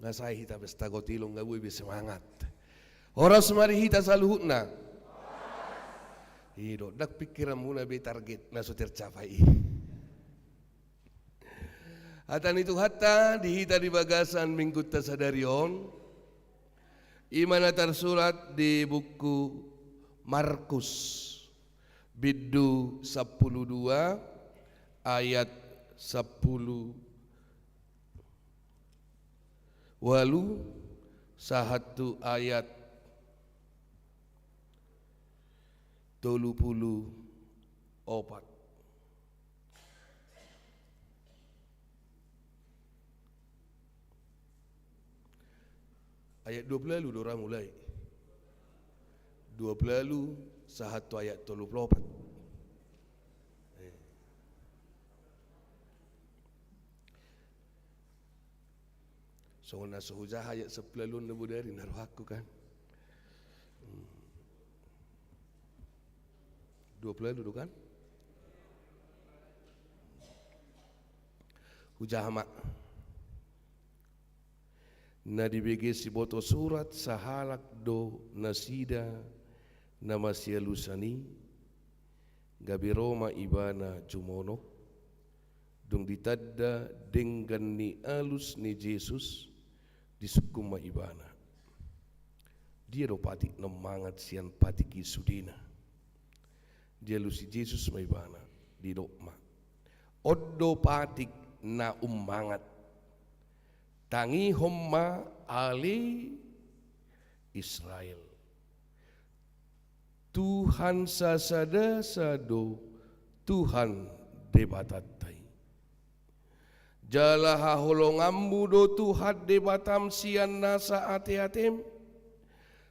Nga sai hita pesta gotilon nga boi be semangat. Horas ma di hita saluhutna. I do, ndang pingkiranmuna be target na so tercapai i. Hata ni Tuhanta di hita di bagasan minggunta sadari on, i ma na tarsurat di buku Markus, bindu sampulu dua, ayat sampulu ualu, sahat tu ayat tolu pulu opat. Ayat dua pulu ualu do ra mulai. Dua pulu ualu sahat tu ayat tolu pulu opat. Eh. Songon na so hujaha ayat sampulu ualu on na bodari na rohangku kan. Hmm. Dua pulu ualu do kan? Hujaha ma. Na dibege siboto surat sahalak do nasida na masialusan i, gabe ro ma ibana jumonok, dung ditanda denggan ni alus ni Jesus, disungkun ma ibana. Dia do patik na ummangat sian patik i sudena? Dialusi Jesus ma ibana, didok ma: On do patik na ummangat. Tangihon ma ale Israel. Tuhan sasada sa do Tuhan Debatanta i. Jala haholonganmu do Tuhan Debatam sian nasa ateatem,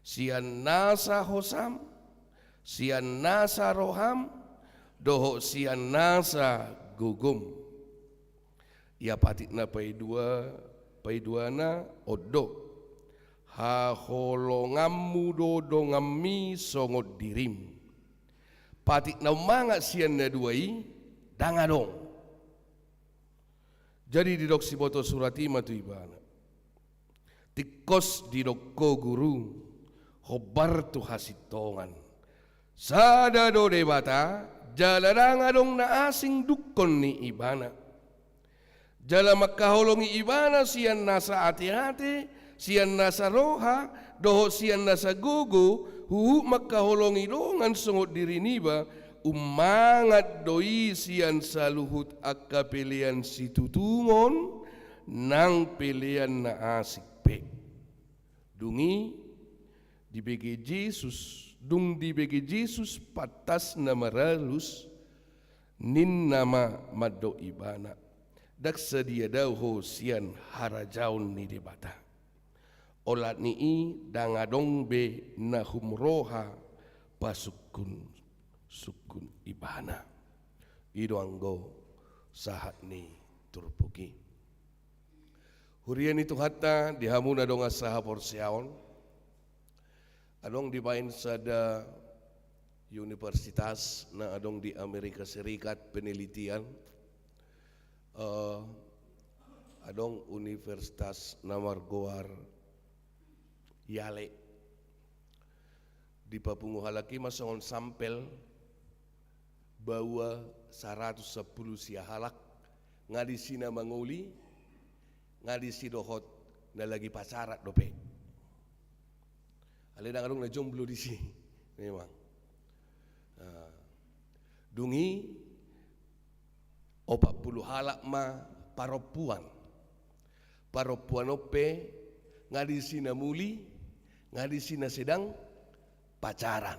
sian nasa hosam, sian nasa roham, dohot sian nasa gogom. Ia patik na paidua, paiduana on do: Haholonganmu do donganmi songon dirim. Patik na ummangat sian na dua i ndang adong. Jadi didok siboto surat i ma tu ibana: Tingkos didok ho Guru, hombar tu hasintongan. Sada do Debata, jala ndang adong na asing dungkon ni ibana. Jala mangkaholongi ibana sian nasa ateate, sian nasa roha, dohot sian nasa gogo, huhut mangkaholongi dongan songon diri niba, ummangat do i sian saluhut angka pelean situtungon, nang pelean na asing pe. Dung i dibege Jesus, dung dibege Jesus pantas na maralus, ninna ma mandok ibana: Ndang sadia dao ho sian harajaon ni Debata. Olat ni i ndang adong be na humroha pasungkunsungkun ibana. I do anggo sahat ni turpuk i. Huria ni Tuhanta, di hamu na dongan sahaporseaon, adong dibaen sada universitas na adong di Amerika Serikat penelitian, eh, adong universitas na margoar Yale. Dipapungu halak i ma songon sampel, baoa saratus sampulu sia halak, nga disi na mangoli, nga disi dohot na lagi pacaran dope. Alai ndang adong na jomblo disi, memang. Nah, dung i opat pulu halak ma parompuan. Parompuan on pe nga disi na muli, nga disi na sedang pacaran.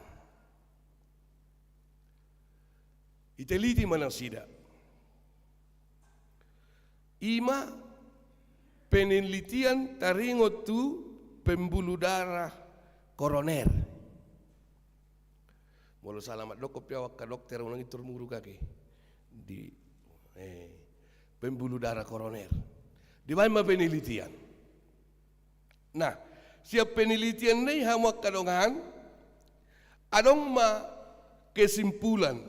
Diteliti ma nasida. I ma penelitian taringot tu pembuluh darah koroner. Molo sala mandok pe au angka dokter, unang intor muruk ake. Di, eh, pembuluh darah koroner. Dibaen ma penelitian. Nah, sian penelitian na i, hamu angka dongan, adong ma kesimpulan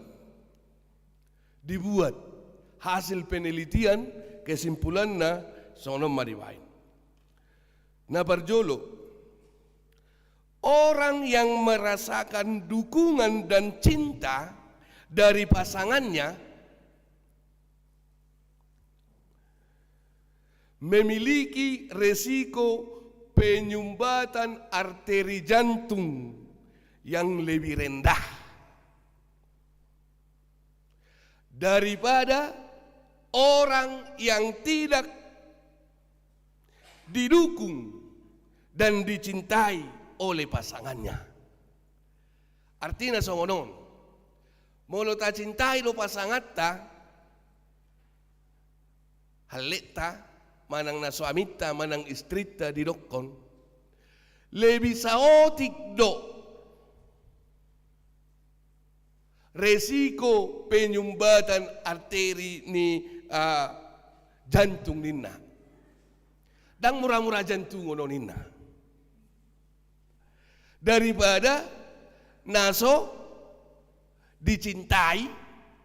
dibuat, hasil penelitian, kesimpulanna songon on ma dibaen. Na parjolo, orang yang merasakan dukungan dan cinta dari pasangannya memiliki resiko penyumbatan arteri jantung yang lebih rendah daripada orang yang tidak didukung dan dicintai oleh pasangannya. Artina songon on, Molo tacintai do pasanganta, halletta, manang na suaminta, manang istrinta didokkon, lebih saotik do resiko penyumbatan arteri ni, ah, jantung ninna. Ndang mura-mura jantung on ninna. Daripada na so dicintai,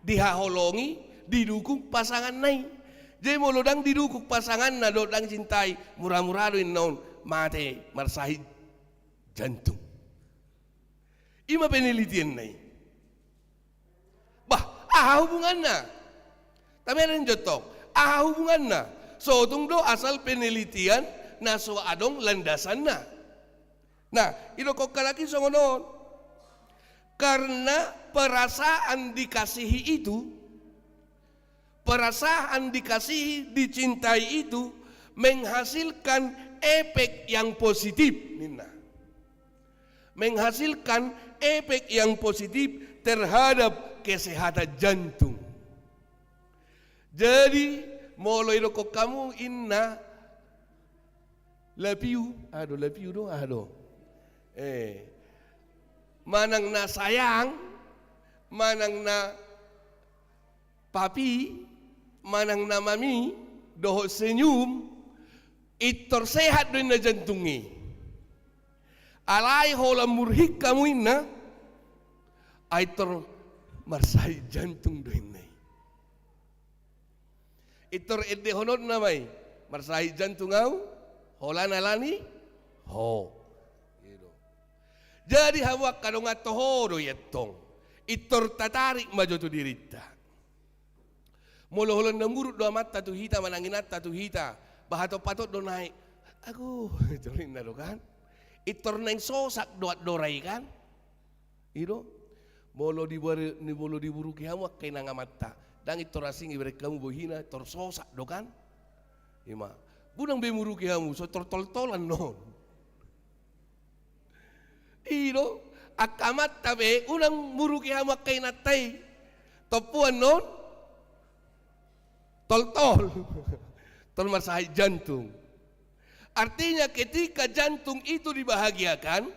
dihaholongi, didukung pasanganna i. Jadi molo ndang didukung pasanganna dohot ndang dicintai, mura-mura do inna on mate marsahit jantung. I ma penelitianna i. Bah, aha hubunganna? Tabereng jo tong, aha hubunganna? Sotung do asal penelitian na so adong landasanna. Nah, idokkon halak i songon on. Karena perasaan dikasihi itu, perasaan dikasihi, dicintai itu menghasilkan efek yang positif, ninna. Menghasilkan efek yang positif terhadap kesehatan jantung. Jadi, molo idokkon hamu inna love you, aha do love you do, aha do. Eh, manang na sayang, manang na papi, manang na mami, dohot senyum, intor sehat do inna jantung i. Alai holan murhik hamu inna, ai intor marsahit jantung do inna i. Intor endehononna ma i, marsahit jantung au, holan alani ho. I do. Jadi hamu angka dongan, toho do i antong. Intor tatarik ma jo tu dirinta. Molo holan na muruk do amanta tu hita, manang inanta tu hita, bah hatop-hatop do naek. Ago, intor ninna do kan. Intor naeng sosak do andora i kan. I do. Molo dibuari-, ni molo diburuki hamu angka inang amanta, ndang intor asing ibereng hamu bohina, intor sosak do kan. I ma. Unang be muruki hamu, so intor toltolan non. I do, angka amanta be, unang muruki hamu angka inanta i. Tompuan non toltol. Tol marsahit jantung. Artinya, ketika jantung itu dibahagiakan,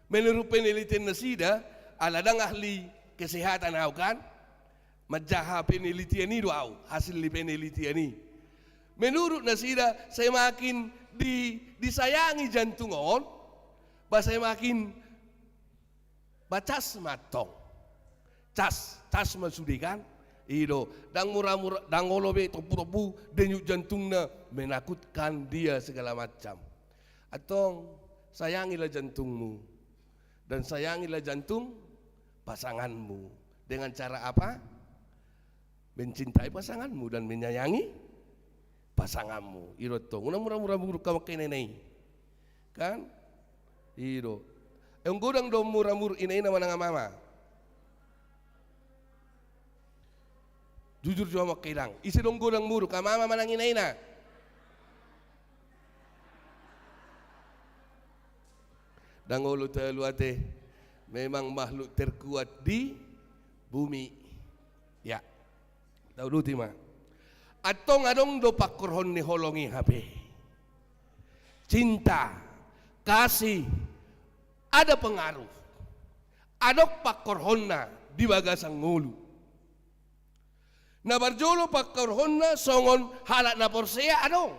menurut penelitian nasida, ala ndang ahli kesehatan au kan, manjaha penelitian i do au, hasil ni penelitian i. Menurut nasida, semakin di-, disayangi jantung on, bah semakin bah cas ma antong. Cas, cas ma sude kan. I do, ndang mura-mura, ndang olo be tompu-tompu denyut jantungna, menakutkan dia segala macam. Antong, sayangilah jantungmu. Dan sayangilah jantung pasanganmu. Dengan cara apa? Mencintai pasanganmu dan menyayangi pasanganmu. I do antong. Unang mura-mura muruk hamu angka ina-ina i. Kan? I do. Eh, ong godang do mura-muruk ina-ina manang ama-ama? Jujur jo hamu angka inang. Ise do ong godang muruk, ama-ama manang ina-ina? Ndang olo talu ate. Memang makhluk terkuat di bumi. Ya. Tauduti ma. Antong adong do pangkorhon ni holong i hape. Cinta, kasih, ada pengaruh. Adong pangkorhonna di bagasan ngolu. Na parjolo pangkorhonna songon halak na porsea adong.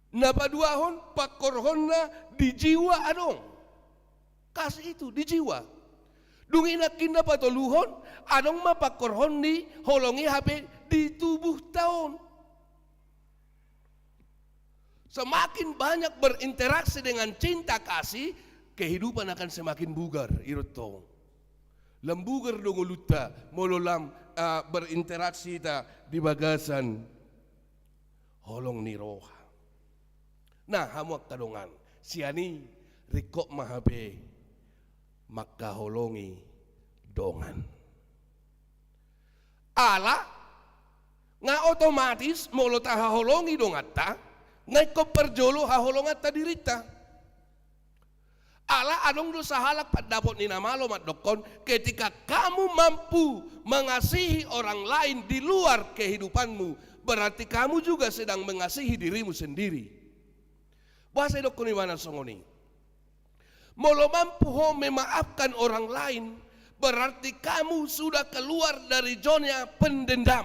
Na paduahon pangkorhonna di jiwa adong. Kasih itu di jiwa. Dung i nangkin na patoluhon, adong ma pangkorhon ni holong i hape di tubuhta on. Semakin banyak berinteraksi dengan cinta kasih, kehidupan akan semakin bugar, i do antong. Lam bugar do ngolunta, molo lam, ah, berinteraksi hita di bagasan holong ni roha. Nah, hamu angka dongan, sian i ringkot ma hape mangkaholongi dongan. Ala, nga otomatis molo tahaholongi donganta, nga ingkon parjolo haholonganta dirinta. Ala adong do sahalak pandapot ni na malo mandokkon, ketika kamu mampu mengasihi orang lain di luar kehidupanmu, berarti kamu juga sedang mengasihi dirimu sendiri. Boasa idokkon ibana songon i? Molo mampu ho memaafkan orang lain, berarti kamu sudah keluar dari zona pendendam.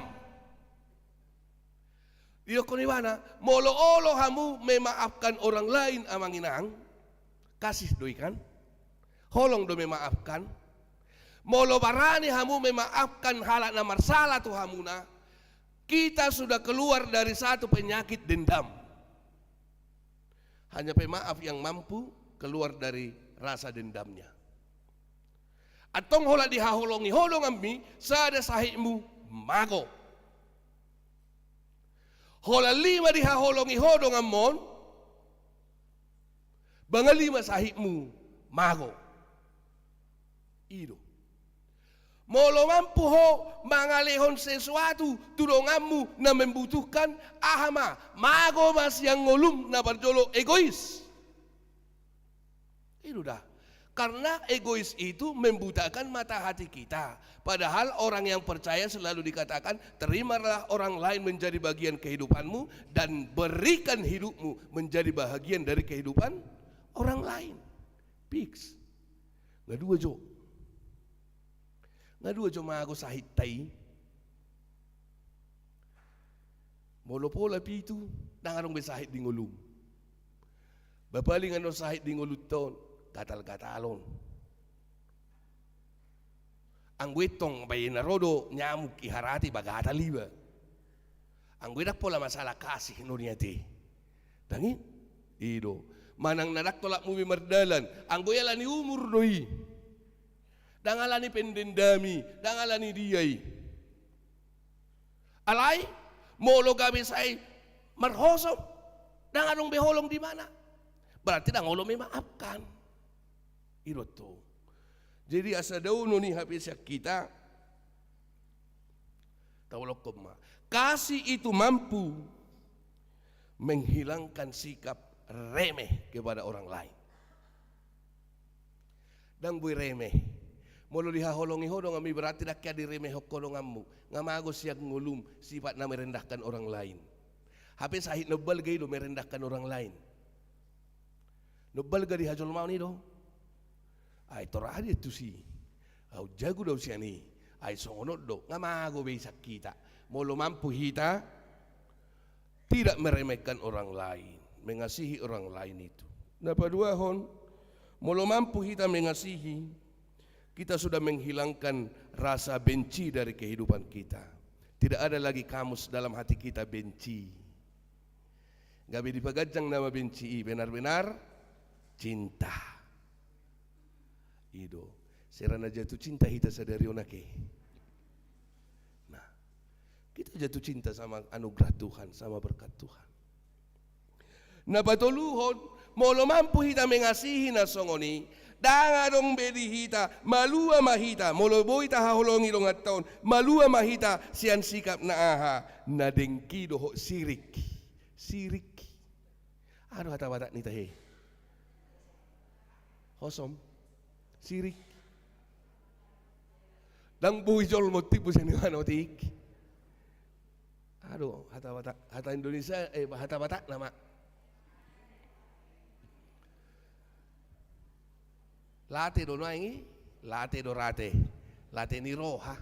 Idokkon ibana, molo olo hamu memaafkan orang lain, amang inang, kasih do i kan? Holong do memaafkan. Molo barani hamu memaafkan halak na marsala tu hamuna, kita sudah keluar dari satu penyakit dendam. Hanya pemaaf yang mampu keluar dari rasa dendamnya. Antong holan dihaholongi ho donganmi, sada sahitmu mago. Holan lima dihaholongi ho donganmon, manang lima sahitmu mago. I do. Molo mampu ho mangalehon sesuatu tu donganmu na membutuhkan, aha ma, mago ma sian ngolum, na parjolo egois. I do da. Karena egois itu membutakan mata hati kita. Padahal orang yang percaya selalu dikatakan, terimalah orang lain menjadi bagian kehidupanmu dan berikan hidupmu menjadi bahagian dari kehidupan orang lain. Fix. Nga dua jo. Nga dua jo mago sahitta i. Molo pola pitu, ndang adong be sahit di ngolum. Ba paling annon sahit di ngolunta on, gatal-gatalon. Anggo i tong baen na ro do nyamuk i harati, ba gatal iba. Anggo i ndang pola masalah kasih, no, nian ate. Ndang i? I do. Manang na ndang tolapmu be mardalan, anggo i alani umur do i. Ndang alani pendendam i, ndang alani dia i. Alai, molo gabe sai marhosom, ndang adong be holong di ibana. Berarti ndang olo memaafkan. I do tutu. Jadi asa daonon i hape sian hita, taolokkon ma. Kasih itu mampu menghilangkan sikap remeh kepada orang lain. Ndang boi remeh. Molo dihaholongi ho donganmi, berarti ndang hea diremehon ho donganmu. Nga mago sian ngolum sifat na merendahkan orang lain. Hape sahit na umbalga i do merendahkan orang lain. Na umbalga di hajolmaon i do. Ai tor aha dia tusi? Au jago do au sian i. Ai songon on do. Nga mago be i sian hita. Molo mampu hita tidak meremehkan orang lain, mengasihi orang lain itu. Na paduahon, molo mampu hita mengasihi, kita sudah menghilangkan rasa benci dari kehidupan kita. Tidak ada lagi kamus dalam hati kita benci. Gabe dipaganjang nama benci i, benar-benar cinta. I do. Sera na jatuh cinta hita sadari on ake. Nah, kita jatuh cinta sama anugerah Tuhan, sama berkat Tuhan. Na patoluhon, molo mampu hita mengasihi na songon i, ndang adong be di hita, malua ma hita, molo boi tahaholongi donganta on, malua ma hita sian sikap na aha, na dengki dohot sirik. Sirik. Aha do hata Batak ni tahe? Hosom. Sirik. Ndang boi jolma otik, boi sian ibana otik. Aha do hata Batak, hata Indonesia, eh, hata Batak nama. Late do nuaeng i, late do rate. Late ni roha.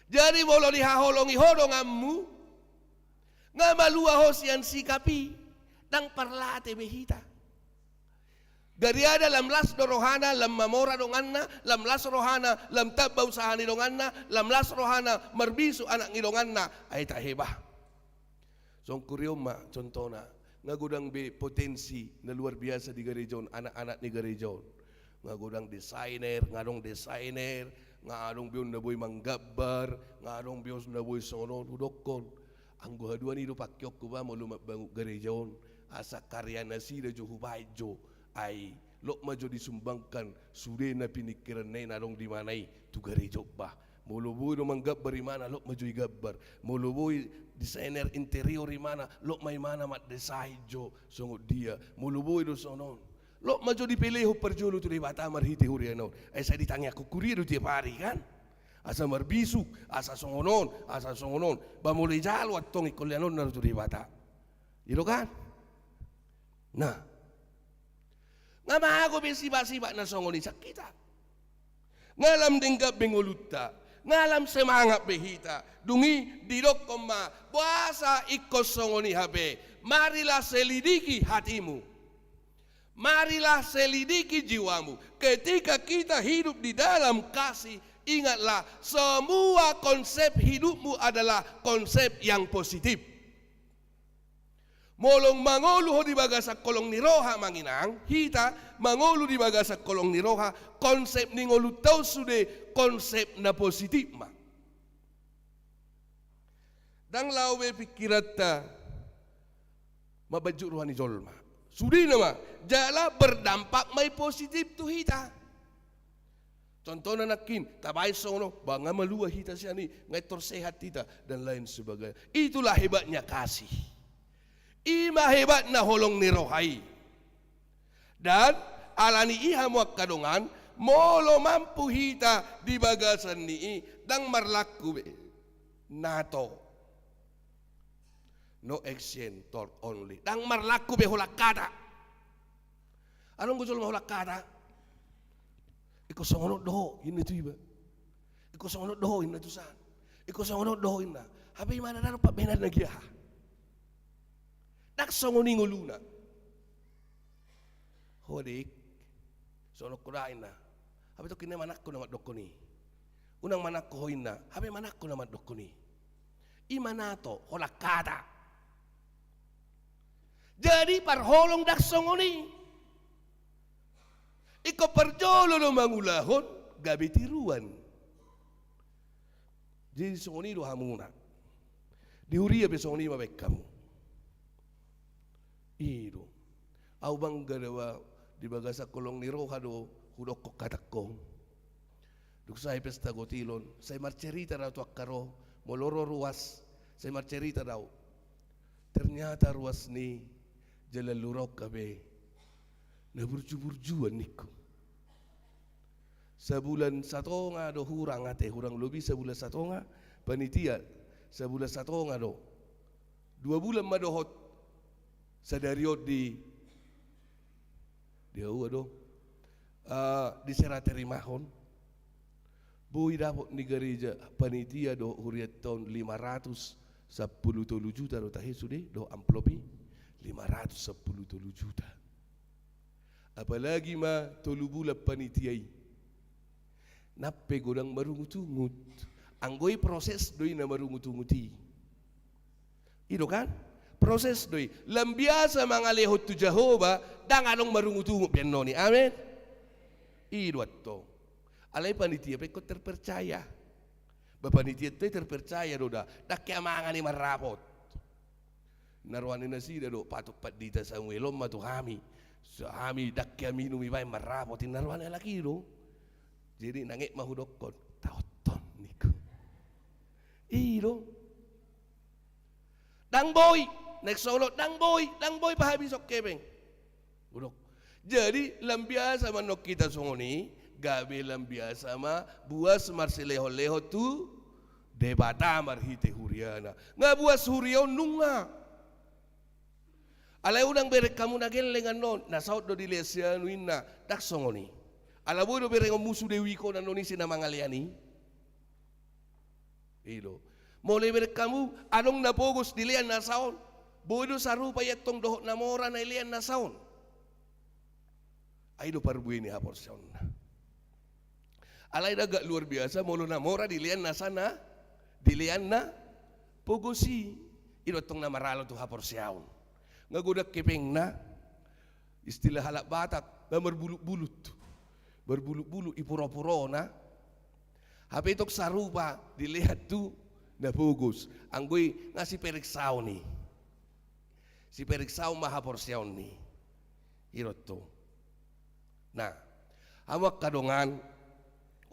Jadi molo dihaholongi ho donganmu, nga malua ho sian sikap i, ndang parlate be hita. Gariada lam las do rohana, lam mamora donganna, lam las rohana, lam tamba usaha ni donganna, lam las rohana, marbisuk anak ni donganna, ai tahe bah. Songon huria on ma, contohna, nga godang be potensi na luar biasa di gareja on, anak-anak ni gareja on. Nga godang desainer, nga adong desainer, nga adong be on na boi manggambar, nga adong be on na boi songon on, hudokkon. Anggo haduan i do pakeonku bah, molo mambangun gareja on, asa karya nasida jo hubaen jo, ai lot ma jo disumbangkan sude na piningkiranna i na adong di ibana i tu gareja on bah. Molo boi do manggambar ibana, lot ma jo igambar. Molo boi desainer interior ibana, lot ma ibana mandesain jo songon dia. Molo boi do songon on. Lot ma jo dipelehon parjolo tu Debata marhite huriana on. Ai sai ditangiangkon huria do tiap ari kan? Asa marbisuk, asa songon on, asa songon on. Ba molo dijalo antong ingkon leanonna do tu Debata. I do kan? Nah. Nga mago be sibak-sibak na songon i sian hita. Nga lam denggan be ngolunta, nga lam semangat be hita. Dung i didokkon ma, boasa ingkon songon i hape? Marilah selidiki hatimu. Marilah selidiki jiwamu. Ketika kita hidup di dalam kasih, ingatlah, semua konsep hidupmu adalah konsep yang positif. Molo mangolu ho di bagasan holong ni roha, amang inang, hita mangolu di bagasan holong ni roha, konsep ni ngolunta on sude konsep na positif ma. Ndang laho be pingkiranta mambajuk roha ni jolma. Sudena ma, jala berdampak ma i positif tu hita. Contohna nangkin, tabaen songon on, ba nga malua hita sian i, nga pintor sehat hita, dan lain sebagainya. Itulah hebatnya kasih. I ma hebatna holong ni roha i. Dan ala ni i hamu angka dongan, molo mampu hita di bagasan ni i, ndang marlaku be NATO. No action, talk only. Ndang marlaku be holan hata. Adong do jolma holan hata. Ingkon songon on do ho, inna tu iba. Ingkon songon on do ho, inna tu san. Ingkon songon on do ho, inna. Hape imana ndang dapot bahenan na gia. Ndang songon i ngoluna. Ho dik, songon on do, inna. Hape tongkin na imanangkon na mandokkon i. Unang manangkon ho, inna. Hape imanangkon na mandokkon i. I ma NATO, holan hata. Jadi parholong ndang songon i. Ingkon parjolo do mangulahon gabe tiruan. Jadi songon i do hamuna. Di huria pe songon i ma baen hamu. I do. Au bangga do ba di bagasan holong ni roha do hudokkon hatangkon. Dung sae pesta gotilon, sai marcerita do au tu angka ro, molo ro ruas, sai marcerita do au. Ternyata ruas ni jalan lurok hape na burju-burjuan ningku. Sabulan satonga do hurang ate, hurang lobi sabulan satonga, panitia sabulan satonga do. Dua bulan ma dohot sadari on di, di aha do, eh, di sera terimahon. Boi dapot ni gareja panitia dohot hurianta on lima ratus sampulu tolu juta do tahe sude dohot amplop i, lima ratus sampulu tolu juta. Apalagi ma tolu bulan panitia i. Nang pe godang marungut-ungut. Anggo i proses do i na marungut-ungut i. I do kan? Proses do i. Lam biasa mangalehon tu Jahowa, ndang adong marungut-ungut be annon i. Amen. I do antong. Alai panitia pe ingkon terpercaya. Ba panitia pe terpercaya do da. Ndang hea mangan i marrapot. Na roha ni nasida do, patut pandita Samuel on ma tu hami. Sa hami ndang hea minum ibaen marrapot, inna roha ni halak i do. Jadi nang et ma hudokkon, taonton ningku. I do. Ndang boi, naeng songon on, ndang boi, ndang boi pahabishon hepeng. Hudok. Jadi lam biasa ma annon hita songon i, gabe lam biasa ma buas marsilehon-lehon tu Debata marhite huriana. Nga buas huria on nunga. Alai unang bereng hamu na gelleng annon, na saut do dilean si anu inna, ndang songon i. Ala boi do berengonmu sude uikon annon ise na mangalean i. I do. Molo ibereng hamu, adong na pogos dilean na saon. Boi do sarupa i antong dohot na mora na ilean na saon. Ai do parbue ni haporseaonna. Alai ndang luar biasa molo na mora dilean na sa na, dilean na pogos i. I do antong na maralo tu haporseaon. Nga godang hepengna, istilah halak Batak, na marbulut-bulut. Marbulut-bulut i puro-purona. Hape tong sarupa dilean tu na pogos. Anggo i nga sipereksaon i. Sipereksaon ma haporseaon i. I do antong. Nah, hamu angka dongan,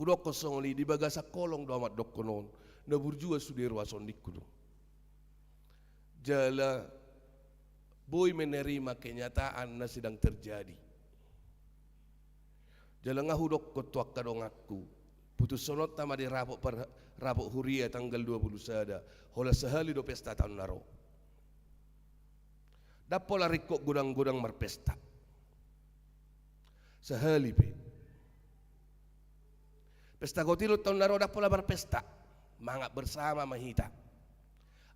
hudokkon songon i di bagasan holong do au mandokkon on, na burju sude ruas on ningku do. Jala boi menerima kenyataan na sedang terjadi. Jala nga hudokkon tu angka donganku, putushononta ma di rapot par-, rapot huria tanggal dua pulu sada, holan sahali do pesta taon na ro. Ndang pola ringkot godang-godang marpesta. Sahali pe. Pesta gotiro taon na ro ndang pola marpesta. Mangan bersama ma hita.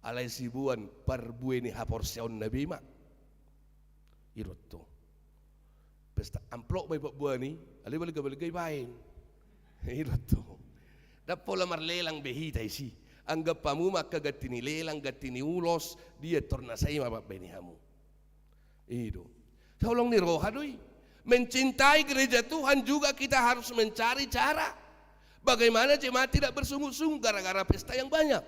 Alai siboan parbue ni haporseaonna be ma. I do tong. Pesta amplop ma i parbue ni, alai balga-balga i baen. I do tong. Ndang pola marlelang be hita isi. Anggap hamu ma angka ganti ni lelang, ganti ni ulos, dia tor na sai ma mambaen hamu. I do. Holong ni roha do i. Mencintai gereja Tuhan juga kita harus mencari cara bagaimana jemaat tidak bersungut-sungut gara-gara pesta yang banyak.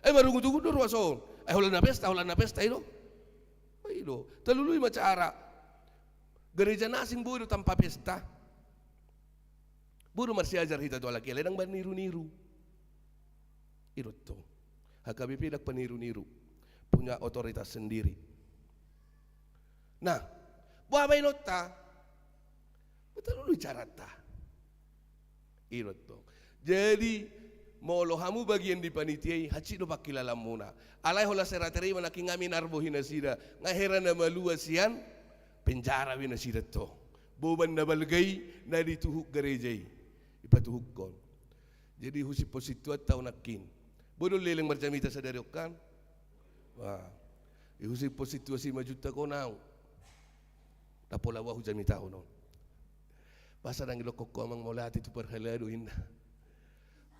Eh, marungut-ungut do ruas on. Eh, holan na pesta, holan na pesta, i do. I do. Talului ma cara. Gereja na asing boi do tanpa pesta. Boi do marsiajar hita tu halak i, alai ndang maniru-niru. I do tong. H K B P ndang paniru-niru. Punya otoritas sendiri. Nah, boha baenonta? Betul do caranta. I do tong. Jadi, molo hamu bagian di panitia i, hansit do pangkilalaanmuna. Alai holan sai ra tarima nangkin hami narbohi nasida, nga hera na malua sian penjara be nasida tong. Boban na balga i na dituhuk gereja i, ipatuhukkon. Jadi husip posintuan tahu nangkin. Boi do leleng marjamita sadari on kan? Wah. Ihusip posintuan si majunta ko nau. Ndang pola boha hujamitahon on. Boasa ndang idokkon ho amang mauliate tu parhalado inna.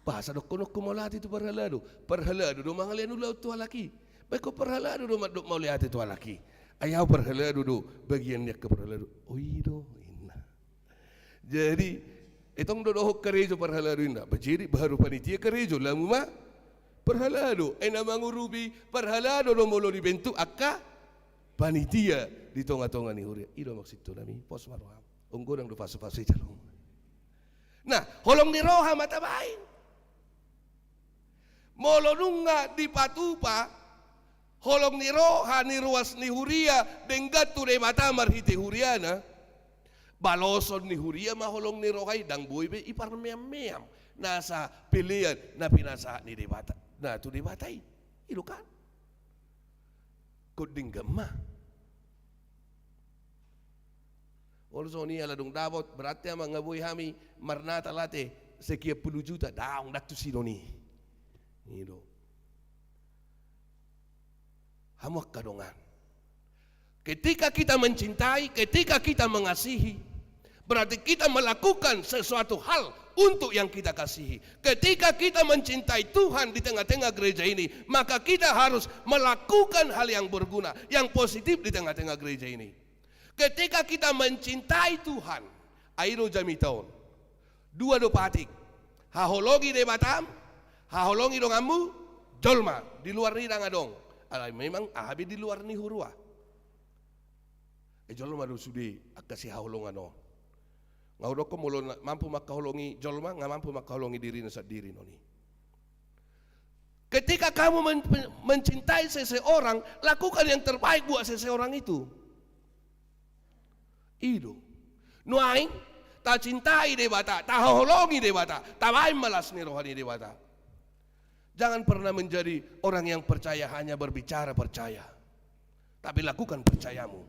Boasa dokkon ho mauliate tu parhalado? Parhalado do mangalean ulaon tu halak i. Baen ho parhalado do mandok mauliate tu halak i. Ai au parhalado do, bagian ni angka parhalado. O i do inna. Jadi, etong do dohot karejo parhalado inna. Ba jadi baru panitia karejo, lamu ma parhalado. Ai na mangurupi parhalado do molo dibentuk angka panitia di tonga-tonga ni huria. I do maksudhu nami, pos ma roham. Ung godang do pasu-pasu i calong. Nah, holong ni roha ma tabaen. Molo nunga dipatupa holong ni roha ni ruas ni huria denggan tu Debata marhite huriana, baloson ni huria ma holong ni roha i, ndang boi be i parmeam-meam nasa pelean na pinasahat ni Debata, na tu Debata i. I do kan? Ingkon denggan ma. Olo songon i ala dung dapot, berarti amang nga boi hami marnatal ate sekian puluh juta, daong, ndang tusi do i. I do. Hamu angka dongan. Ketika kita mencintai, ketika kita mengasihi, berarti kita melakukan sesuatu hal untuk yang kita kasihi. Ketika kita mencintai Tuhan di tengah-tengah gereja ini, maka kita harus melakukan hal yang berguna, yang positif di tengah-tengah gereja ini. Ketika kita mencintai Tuhan, ai do jamita on. Dua do patik. Haholongi Debatam, haholongi donganmu, jolma, di luar ni i ndang adong. Alai memang aha be di luar ni huria. Eh, jolma do sude angka sihaholongan on. Nga hudokkon molo na mampu mangkaholongi jolma, nga mampu mangkaholongi dirina sandiri non i. Ketika kamu men-, mencintai seseorang, lakukan yang terbaik buat seseorang itu. I do. Nuaeng, tacintai Debata, tahaholongi Debata, tabaen ma las ni roha ni Debata. Jangan pernah menjadi orang yang percaya hanya berbicara percaya, tapi lakukan percayamu.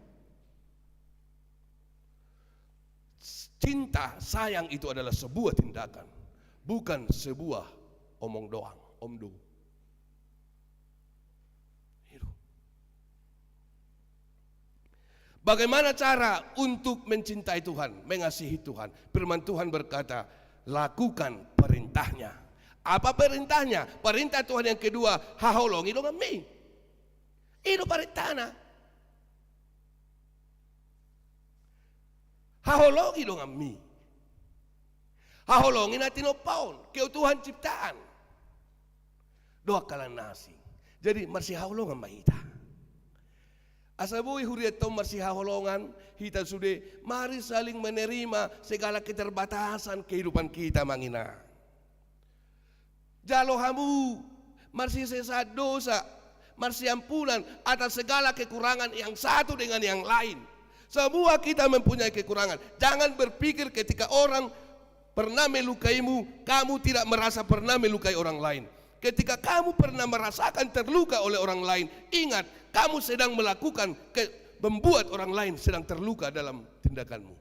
Cinta, sayang itu adalah sebuah tindakan, bukan sebuah omong doang, omdu. I do. Bagaimana cara untuk mencintai Tuhan, mengasihi Tuhan? Firman Tuhan berkata, lakukan perintahnya. Apa perintahnya? Perintah Tuhan yang kedua, haholongi donganmi. I do perintahna. Haholongi donganmi. Haholongi na tinompa on, keutuhan ciptaan. Dohot angka na asing. Jadi, marsihaholongan ma hita. Asa boi hurianta on marsihaholongan, hita sude, mari saling menerima segala keterbatasan kehidupan kita, amang inang. Jalo hamu marsisesaan dosa, marsiampunan atas segala kekurangan yang satu dengan yang lain. Semua kita mempunyai kekurangan. Jangan berpikir ketika orang pernah melukaimu, kamu tidak merasa pernah melukai orang lain. Ketika kamu pernah merasakan terluka oleh orang lain, ingat, kamu sedang melakukan ke-, membuat orang lain sedang terluka dalam tindakanmu.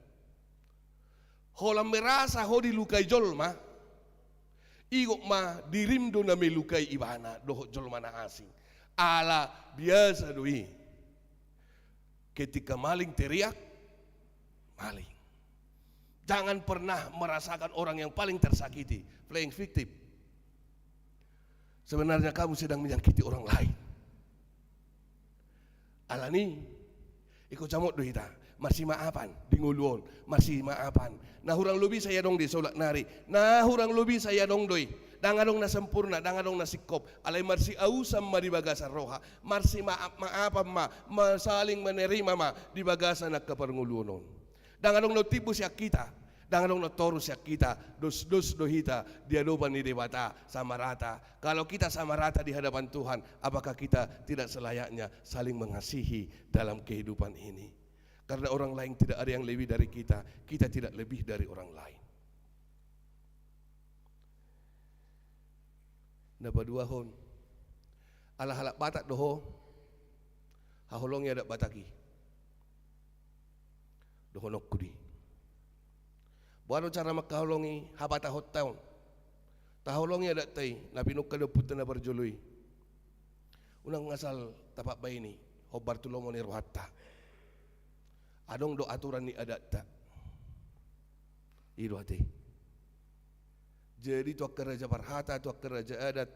Holan merasa ho dilukai jolma, ingot ma dirim do na melukai ibana dohot jolma na asing. Ala biasa do i. Ketika maling teriak, maling. Jangan pernah merasakan orang yang paling tersakiti, playing victim. Sebenarnya kamu sedang menyakiti orang lain. Alani, ingkon jamot do hita, marsimaafan, di ngolu on, marsimaafan. Na hurang lobi sai adong do i, solak nari, na hurang lobi sai adong do i. Ndang adong na sempurna, ndang adong na singkop. Alai marsiausan ma di bagasan roha, marsimaaf-maafan ma, ma-, saling menerima ma di bagasan angka parngoluon on. Ndang adong na umtimbo sian hita, ndang adong na toru sian hita, dos-dos do hita di adopan ni Debata sama rata. Kalau kita sama rata di hadapan Tuhan, apakah kita tidak selayaknya saling mengasihi dalam kehidupan ini? Karena orang lain tidak ada yang lebih dari kita, kita tidak lebih dari orang lain. Na paduahon, ala halak Batak do ho, haholongi adat Batak i. Dohononku do i. Boha do cara mangkaholongi habatahonta on? Taholongi adatta i, na pinungka ni ompunta na parjolo i. Unang asal tapambahen i, hombar tu lomo ni rohanta. Adong do aturan ni adatta. I do ate. Jadi tu angka raja parhata, tu angka raja adat,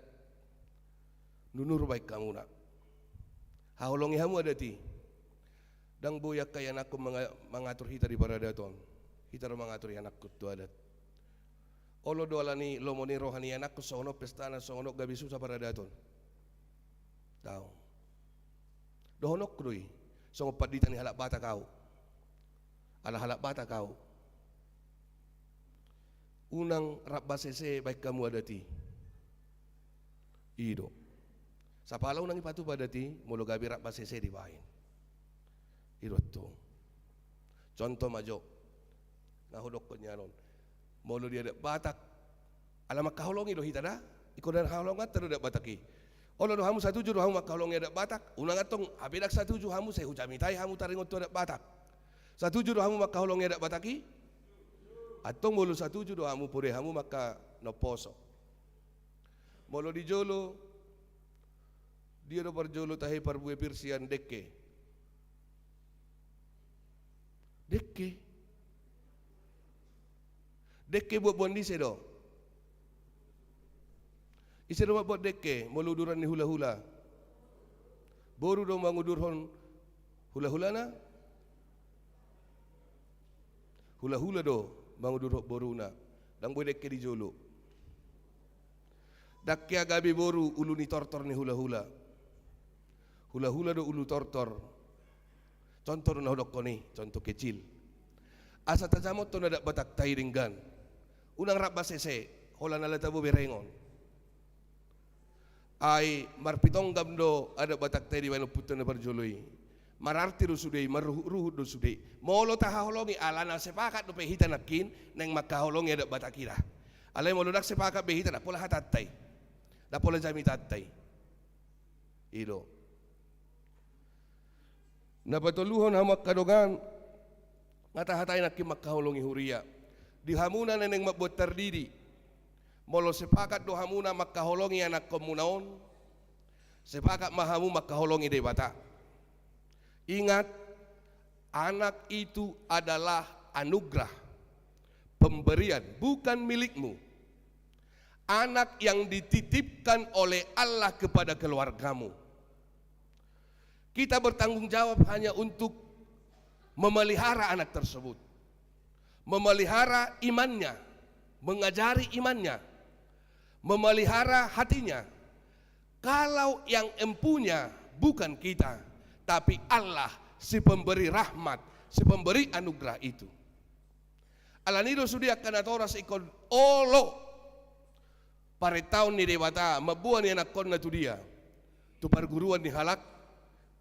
nunur baen hamuna. Haholongi hamu adat i. Ndang boi angka ianakhon manga-, mangatur hita di paradaton. Hita do mangatur ianakhon tu adat. Olo do alani lomo ni roha ni ianakhon songon on pestana, songon on gabe susa paradaton? Daong. Dohononku do i, songon pandita ni halak Batak ahu. Ala halak Batak ahu. Unang rap basese baen hamu adat i. I do. Sapala unang ipatupa adat i, molo gabe rap basese dibaen. I do antong. Contoh ma jo. Nga hudokkon nian on. Molo di adat Batak, ala mangkaholongi do hita da. Ingkon haholonganta do adat Batak i. Olo do hamu satuju do hamu mangkaholongi adat Batak? Unang antong, hape ndang satuju hamu, sai hujamitai hamu taringot tu adat Batak. Satuju do hamu mangkaholongi adat Batak i? Antong molo satuju do hamu, pode hamu mangka na umposo. Molo di jolo, dia do parjolo tahe parbue pir sian dengke? Dengke. Dengke buat-buat ni ise do? Ise do mambuat dengke molo uduran ni hulahula? Boru do mangudurhon hulahulana? Hulahula do mangudurhon boruna. Ndang boi dengke di jolo. Ndang hea gabe boru ulu ni tortor ni hulahula. Hulahula do ulu tortor. Contoh do na hudokkon i, contoh kecil. Asa tajamothon adat Batakta i denggan. Unang rap basese, holan ala tabo berengon. Ai marpitonggam do adat Batakta i dibaen ompunta na parjolo i. Mararti do sude i, marruhut-ruhut do sude i. Molo tahaholongi, ala na sepakat dope hita nangkin naeng mangkaholongi adat Batak i da. Alai molo ndang sepakat be hita, ndang pola hatanta i. Ndang pola jamitanta i. I do. Na patoluhon hamu angka dongan, nga tahatai nangkin mangkaholongi huria. Di hamuna na naeng mambuat tardidi. Molo sepakat do hamuna mangkaholongi anakhonmuna on, sepakat ma hamu mangkaholongi Debata. Ingat, anak itu adalah anugerah, pemberian, bukan milikmu. Anak yang dititipkan oleh Allah kepada keluargamu. Kita bertanggung jawab hanya untuk memelihara anak tersebut, memelihara imannya, mengajari imannya, memelihara hatinya. Kalau yang empunya bukan kita, tapi Allah, si pemberi rahmat, si pemberi anugerah itu. Alani do sude angka natoras ingkon olo parentahon ni Debata mamboan ianakhonna tu dia? Tu parguruan ni halak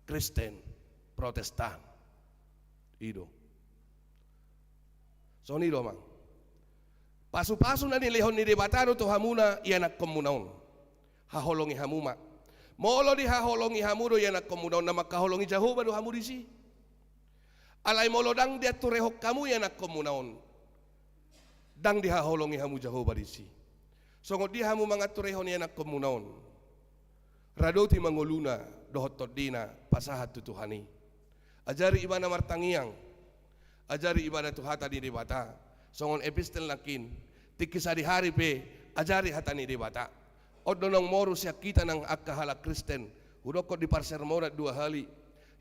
Kristen Protestan. I do. Songon i do, amang. Pasu-pasu na nilehon ni Debata do tu hamuna ianakkonmuna on. Haholongi hamu ma. Molo dihaholongi hamu do ianakkonmuna on, na mangkaholongi Jahowa do hamu disi. Alai molo ndang dianturehon hamu ianakkonmuna on, ndang dihaholongi hamu Jahowa disi. Songon dia hamu manganturehon ianakkonmuna on? Radoti ma ngoluna dohot tondina pasahat tu Tuhan i. Ajari ibana martangiang. Ajari ibana tu hata ni Debata. Songon epistel nangkin, tingki sadihari pe ajari hata ni Debata. On do naung moru sian hita nang angka halak Kristen. Hudokkon di parsermonan dua hali.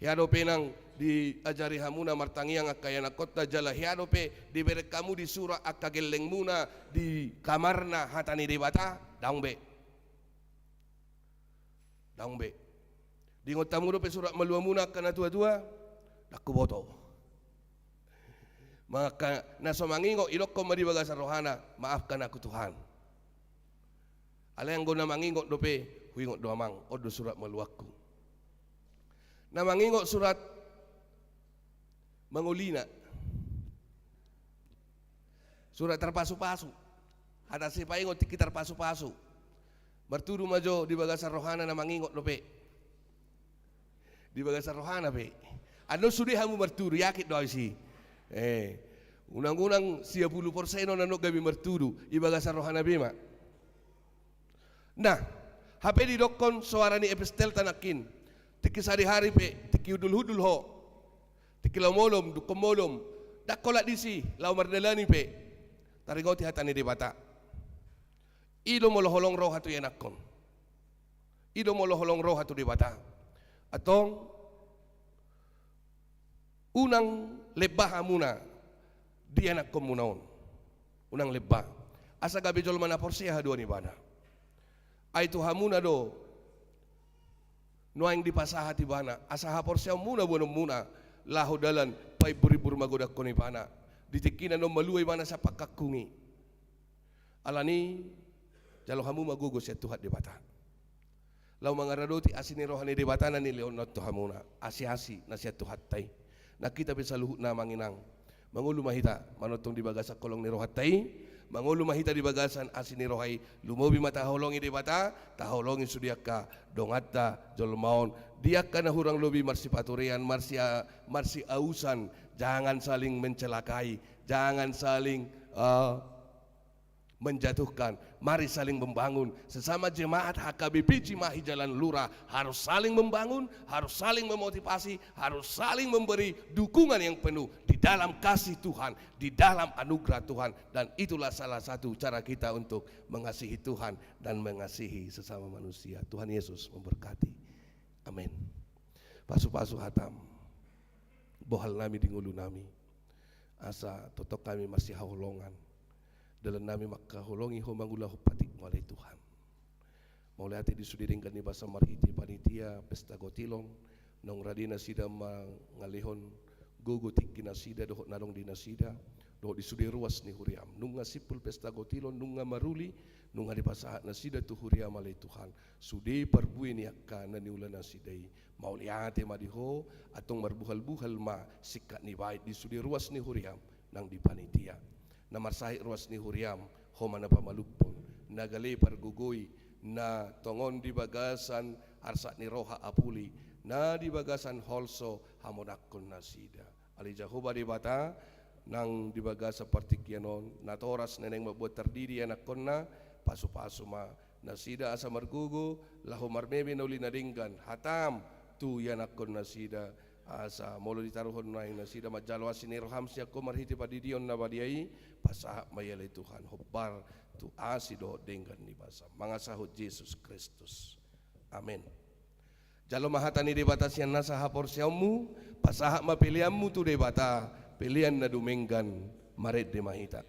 Hea dope nang diajari hamuna martangiang angka ianakkonta, jala hea dope dibereng hamu di sura angka gellengmuna di kamarna hata ni Debata? Daong be. Daong be. Diingot hamu dope surat maluamuna angka na tua-tua? Ndang huboto. Maka na so mangingot, idokkon ma di bagasan rohana, "Maafkan aku, Tuhan." Alai anggo na mangingot dope, "Huingot do, Amang, on do surat maluangku." Na mangingot surat mangolina. Surat tarpasu-pasu. Hata sipaingot tingki tarpasu-pasu. Martudu ma jo di bagasan rohana na mangingot dope. Di bagasan rohana pe. Annon sude hamu martudu, yakin do au disi. Eh, unang-unang sia pulu persen on annon gabe martudu, di bagasan rohana be ma. Nah, hape didokkon soara ni epistelta nangkin. Tingki sadihari pe, tingki hundul-hundul ho. Tingki laho molom, dungkon molom. Ndang holan disi, laho mardalani pe. Taringoti hata ni Debata. I do molo holong roha tu ianakkon. I do molo holong roha tu Debata. Antong, unang lemba hamuna di ianakkonmuna on. Unang lemba. Asa gabe jolma na porsea haduan ibana. Ai tu hamuna do nuaeng dipasahat ibana, asa haporseaonmuna boanonmuna laho dalan paimbur-imbur magodangkon ibana. Di tingkina naung malua ibana sian pangkangkung i. Alani i, jalo hamu ma gogo sian Tuhan Debata. Laho mangaradoti asi ni roha ni Debata na nilehonna on tu hamuna, asi-asi na sian Tuhanta i. Nang hita pe saluhutna, amang inang, mangolu ma hita manongtong di bagasan holong ni rohanta i, mangolu ma hita di bagasan asi ni roha i, lumobi ma taholongi Debata, taholongi sude angka donganta jolma on, di angka na hurang lobi marsipaturean, marsi-, marsiausan, jangan saling mencelakai, jangan saling, eh, menjatuhkan. Mari saling membangun. Sesama jemaat H K B P Cimahi Jalan Lurah harus saling membangun, harus saling memotivasi, harus saling memberi dukungan yang penuh di dalam kasih Tuhan, di dalam anugerah Tuhan. Dan itulah salah satu cara kita untuk mengasihi Tuhan dan mengasihi sesama manusia. Tuhan Yesus memberkati. Amin. Pasu-pasu hatam, bohal nami di ngolu nami, asa tongtong hami marsihaholongan. Dalan nami mangkaholongi Ho mangulahon patikMu, ale Tuhan. Mauliate di sude denggan ni basaM marhite panitia Pesta Gotilon, naung rade nasida mangalehon gogo tingki nasida dohot na adong di nasida, dohot di sude ruas ni huriaM. Nunga simpul Pesta Gotilon, nunga maruli, nunga dipasahat nasida tu huriaM, ale Tuhan. Sude parbue ni angka na niula nasida i. Mauliate ma di Ho, antong marbuhal-buhal ma singkat ni bait di sude ruas ni huriaM nang di panitia. Na marsahit ruas ni huriaM, Ho ma na pamalumhon, na gale pargogoi, na tongon di bagasan arsak ni roha apuli, na di bagasan holso hamonangkon nasida. Ale Jahowa Debata, nang di bagasan partingkian on, natoras na naeng mamboan tardidi ianakkonna, pasu-pasu ma nasida asa margogo, laho marmeme na uli na denggan hataM tu ianakkon nasida, asa molo ditaruhon nuaeng nasida manjalo asi ni rohaM sian Ho marhite pandidion na badia i, pasahat ma i ale Tuhan hombar tu asi dohot denggan ni basaM. Mangasahon Jesus Kristus. Amen. Jalo ma hata ni Debata sian nasa haporseaonmu, pasahat ma peleanmu tu Debata, pelean na dumenggan. Marende ma hita.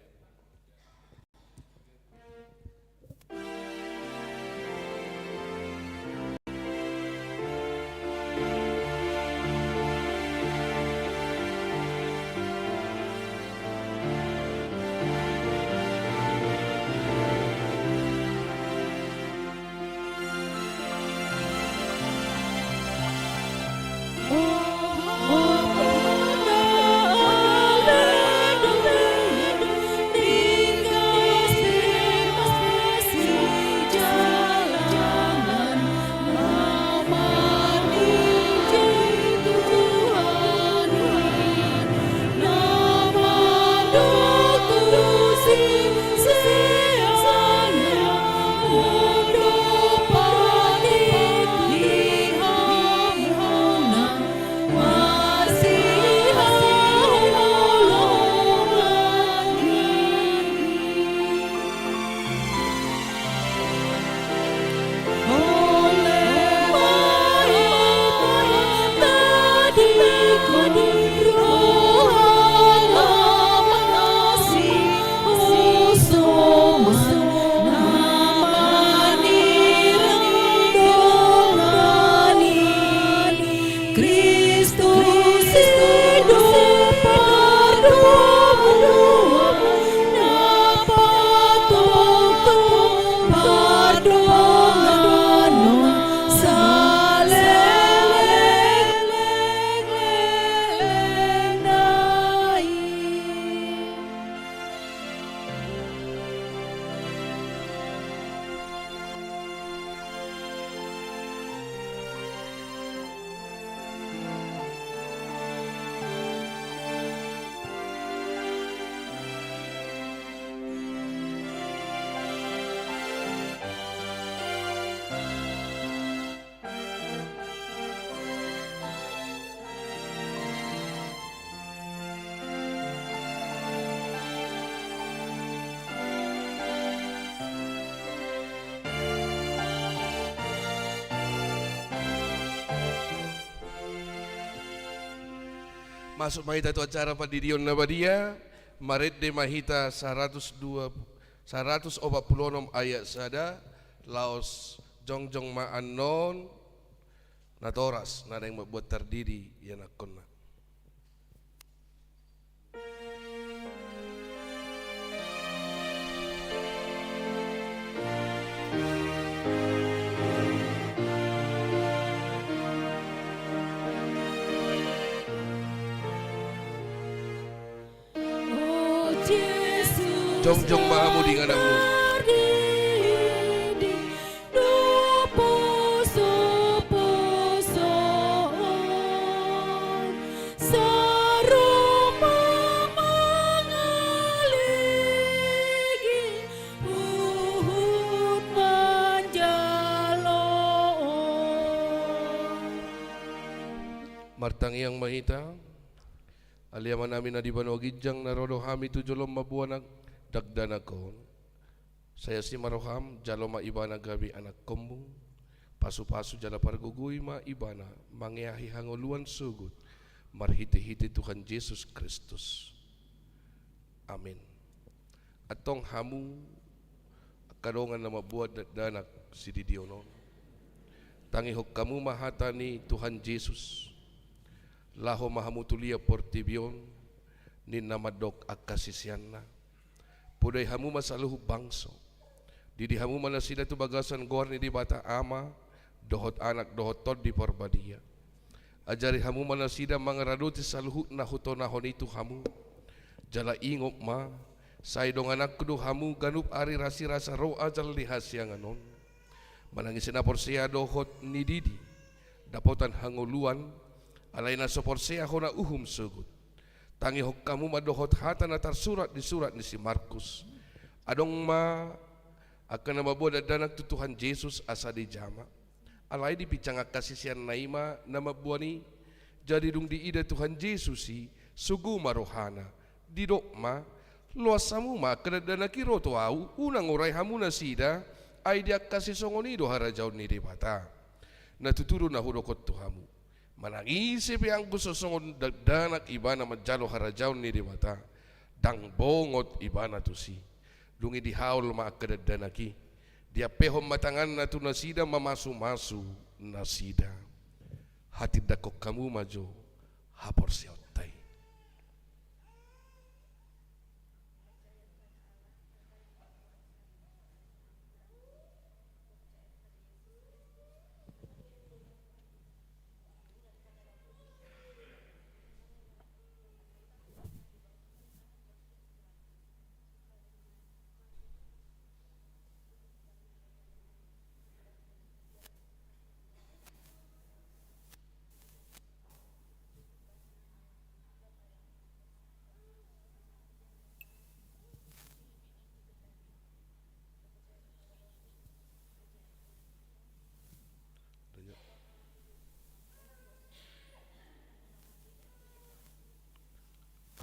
Masuk ma hita tu acara pandidion na badia, marende ma hita saratus dua, saratus opat pulu onom ayat sada, laos jongjong ma annon natoras na naeng mambuat tardidi ianakkonna. Jongjong ma hamu di ingananmu. Martangiang ma hita. Ale Amanami na di banua ginjang, na ro do hami tu jolom mamboan dakdanak on. Sai asi ma roham, jalo ma ibana gabe anakkonmu. Pasupasu jala pargogoi ma ibana mangeahi hangoluan sogot, marhitehite Tuhan Jesus Kristus. Amin. Antong hamu angka dongan na mamboan dakdanak sididion on, tangihon hamu ma hata ni Tuhan Jesus. Laho ma hamu tu liat portibi on, ninna mandok angka siseanna. Podai hamu ma saluhut bangso. Didi hamu ma nasida tu bagasan goar ni Debata Ama, dohot Anak, dohot Tondi Parbadia. Ajari hamu ma nasida mangaradoti saluhut na hutonahon i tu hamu. Jala ingot ma, sai dongananku do hamu ganup ari rasirasa ro ajal ni hasiangan on. Manang ise na porsea dohot nididi, dapotan hangoluan, alai na so porsea hona uhum sogot. Tangihon hamu ma dohot hata na tarsurat di surat ni si Markus. Adong ma angka na mamboan dakdanak tu Tuhan Jesus asa dijama. Alai dipinsang angka siseanna i ma na mamboan i. Jadi dung diida Tuhan Jesus i, sogo ma rohana. Didok ma, loas hamu ma angka dakdanak i ro tu ahu, unang urai hamu nasida, ai di angka sisongon i do harajaon ni Debata. Na tutu do na hudok on tu hamu. Manang ise pe anggo so songon dakdanak ibana manjalo harajaon ni Debata, ndang bongot ibana tusi. Dung i dihaol ma angka dakdanak i, diampehon ma tanganna tu nasida mamasumasu nasida. Hatindangkon hamu ma jo haporseaonta i.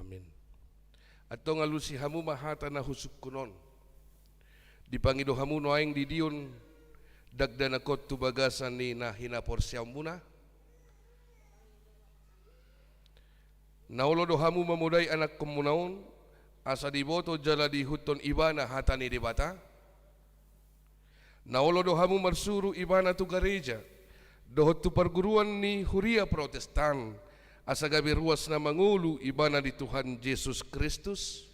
Amin. Antong alusi hamu ma hata na husungkun on. Dipangido hamu nuaeng didion dakdanak on tu bagasan ni na hinaporseaonmuna. Na olo do hamu mamodai anakkonmuna on, asa diboto jala diihuthon ibana hata ni Debata? Na olo do hamu marsuru ibana tu gareja dohot tu parguruan ni huria Protestan, asa gabe ruas na mangolu ibana di Tuhan Jesus Kristus?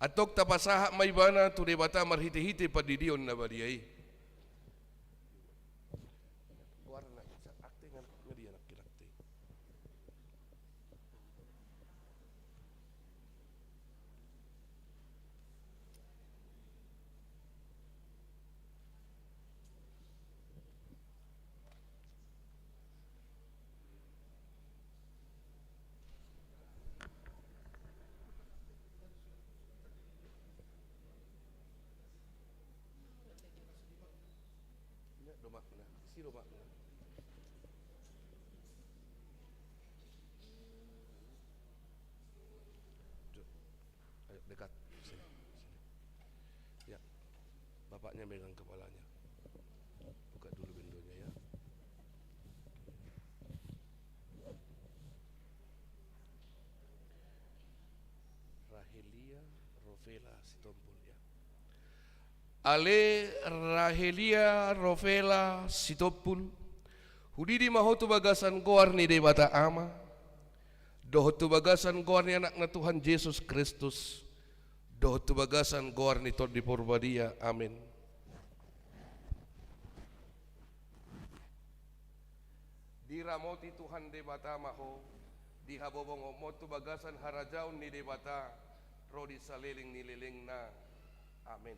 Antong tapasahat ma ibana tu Debata marhitehite pandidion na badia i. Ayo, dekat. Sini, sini. Ya. Bapaknya megang kepalanya. Buka dulu pintunya, ya. Rahelia Rovela Sitompul, ya. Ale Rahelia Rovela Sitompul, hudidi ma ho tu bagasan goar ni Debata Ama, dohot tu bagasan goar ni Anakna Tuhan Jesus Kristus, dohot tu bagasan goar ni Tondi Porbadia. Amen. Diramoti Tuhan Debata ma ho, dihabobongonmu tu bagasan harajaon ni Debata, ro di saleleng ni lelengna. Amen.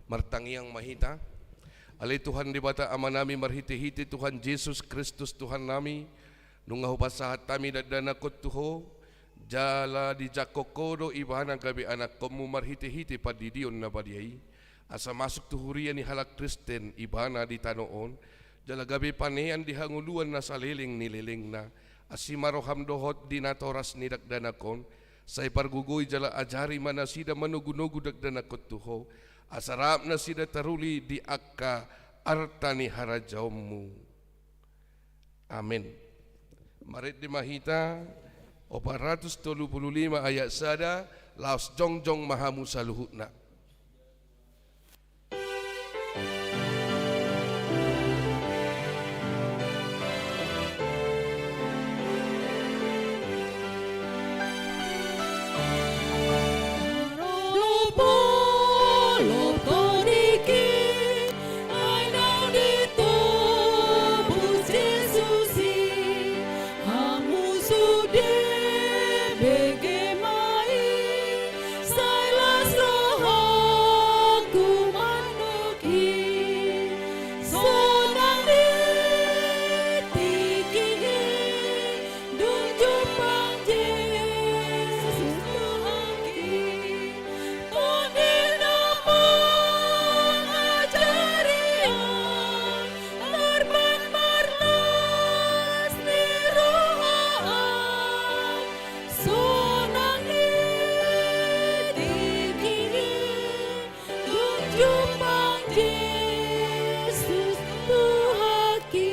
Martangiang ma hita. Ale Tuhan Debata Amanami, marhitehite Tuhan Jesus Kristus Tuhannami, nunga hupasahat hami dakdanakhon tu Ho, jala dijangkon Ho do Ibana gabe anakkonmu marhitehite pandidion na badia i, asa masuk tu huria ni halak Kristen Ibana di tano on, jala gabe panean di hangoluan na saleleng ni lelengna, asi ma roham dohot di natoras ni dakdanak on, sai pargogoi jala ajari ma nasida manogunogu dakdanak on tu Ho, asa rap nasida taruli di angka arta ni harajaonmu. Amen. Marende ma hita, opat ratus tolu pulu lima ayat sada, laos jongjong ma hamu saluhutna. Ai naung ditobus Jesus i, hamu sude bege ma i, sai las rohangku mandok i. Sonang ni tingki i, dung jumpang Jesus Tuhanki. Tondi na mangajari au, marban marlas ni roha au. Sonang ni tingki i, dung jumpang Jesus Tuhanki.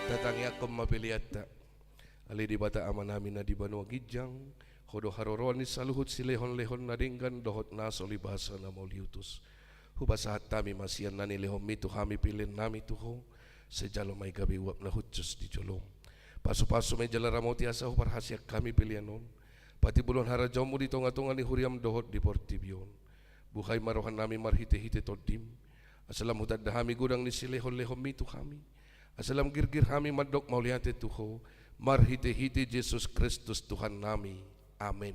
Tatangianghon ma peleanta. Ale Debata Amanami na di banua ginjang, Ho do haroroan ni saluhut silehonlehon na denggan dohot na so libasa na mauliutus. Hupasahat hami ma sian na nilehonmi tu hami peleannami tu Ho, sai jalo ma i gabe uap na hushus di jolom. Pasupasu ma i jala ramoti asa huparhaseang hami pelean on. Patimbulhon harajaonmu di tongatonga ni huriam dohot di portibi on. Buhai ma rohanami marhitehite Tondim, asa lam hutanda hami godang ni silehonlehonmi tu hami, asa lam girgir hami mandok mauliate tu Ho, marhitehite Jesus Kristus Tuhannami. Amen.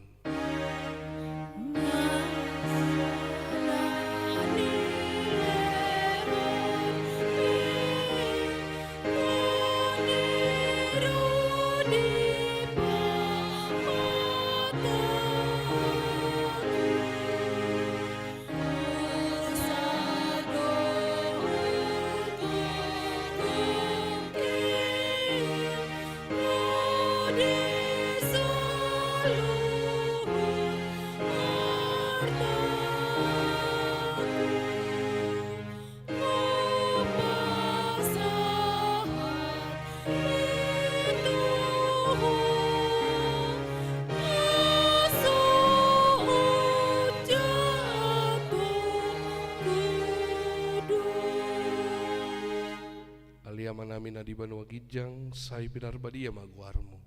Ale Amanami na di banua ginjang, sai pinarbadia ma goarmu.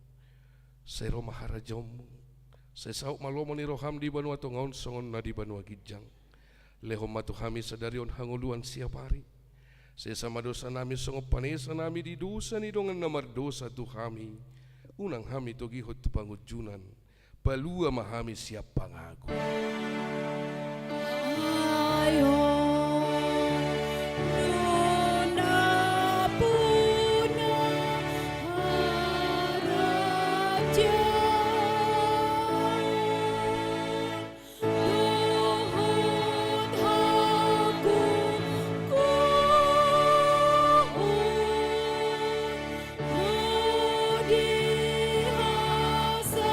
Sai ro ma harajaonmu. Sai saut ma lomo ni roham di banua tonga on songon na di banua ginjang. Lehon ma tu hami sadari on hangoluan siapari. Sesa ma dosanami songon panesanami di dosa ni dongan na mardosa tu hami. Unang hami togihon tu pangunjunan. Palua ma hami sian pangago. Ai nunga pungu harajaon dohot hangoluan di hasangapon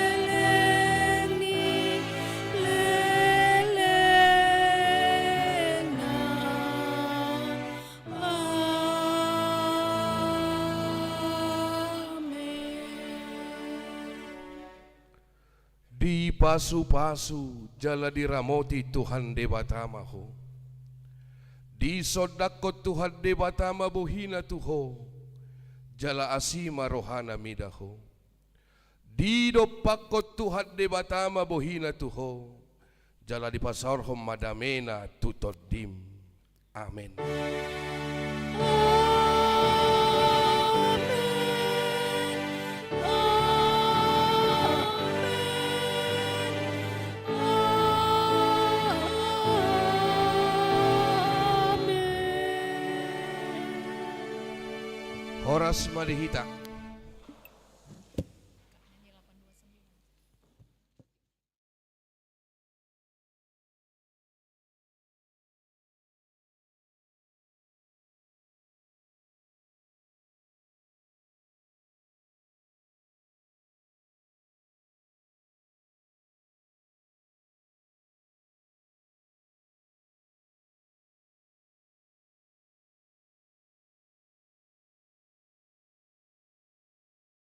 saleleng ni lelengna. Amen. Dipasupasu jala diramoti Tuhan Debata ma ho. Disondangkon Tuhan Debata ma bohina tu ho, jala asi ma rohana mida ho. Didompakkon Tuhan Debata ma bohina tu ho, jala dipasaorhon ma damena tu tondim. Amen. Amen. Amen. Amen. Horas ma di hita.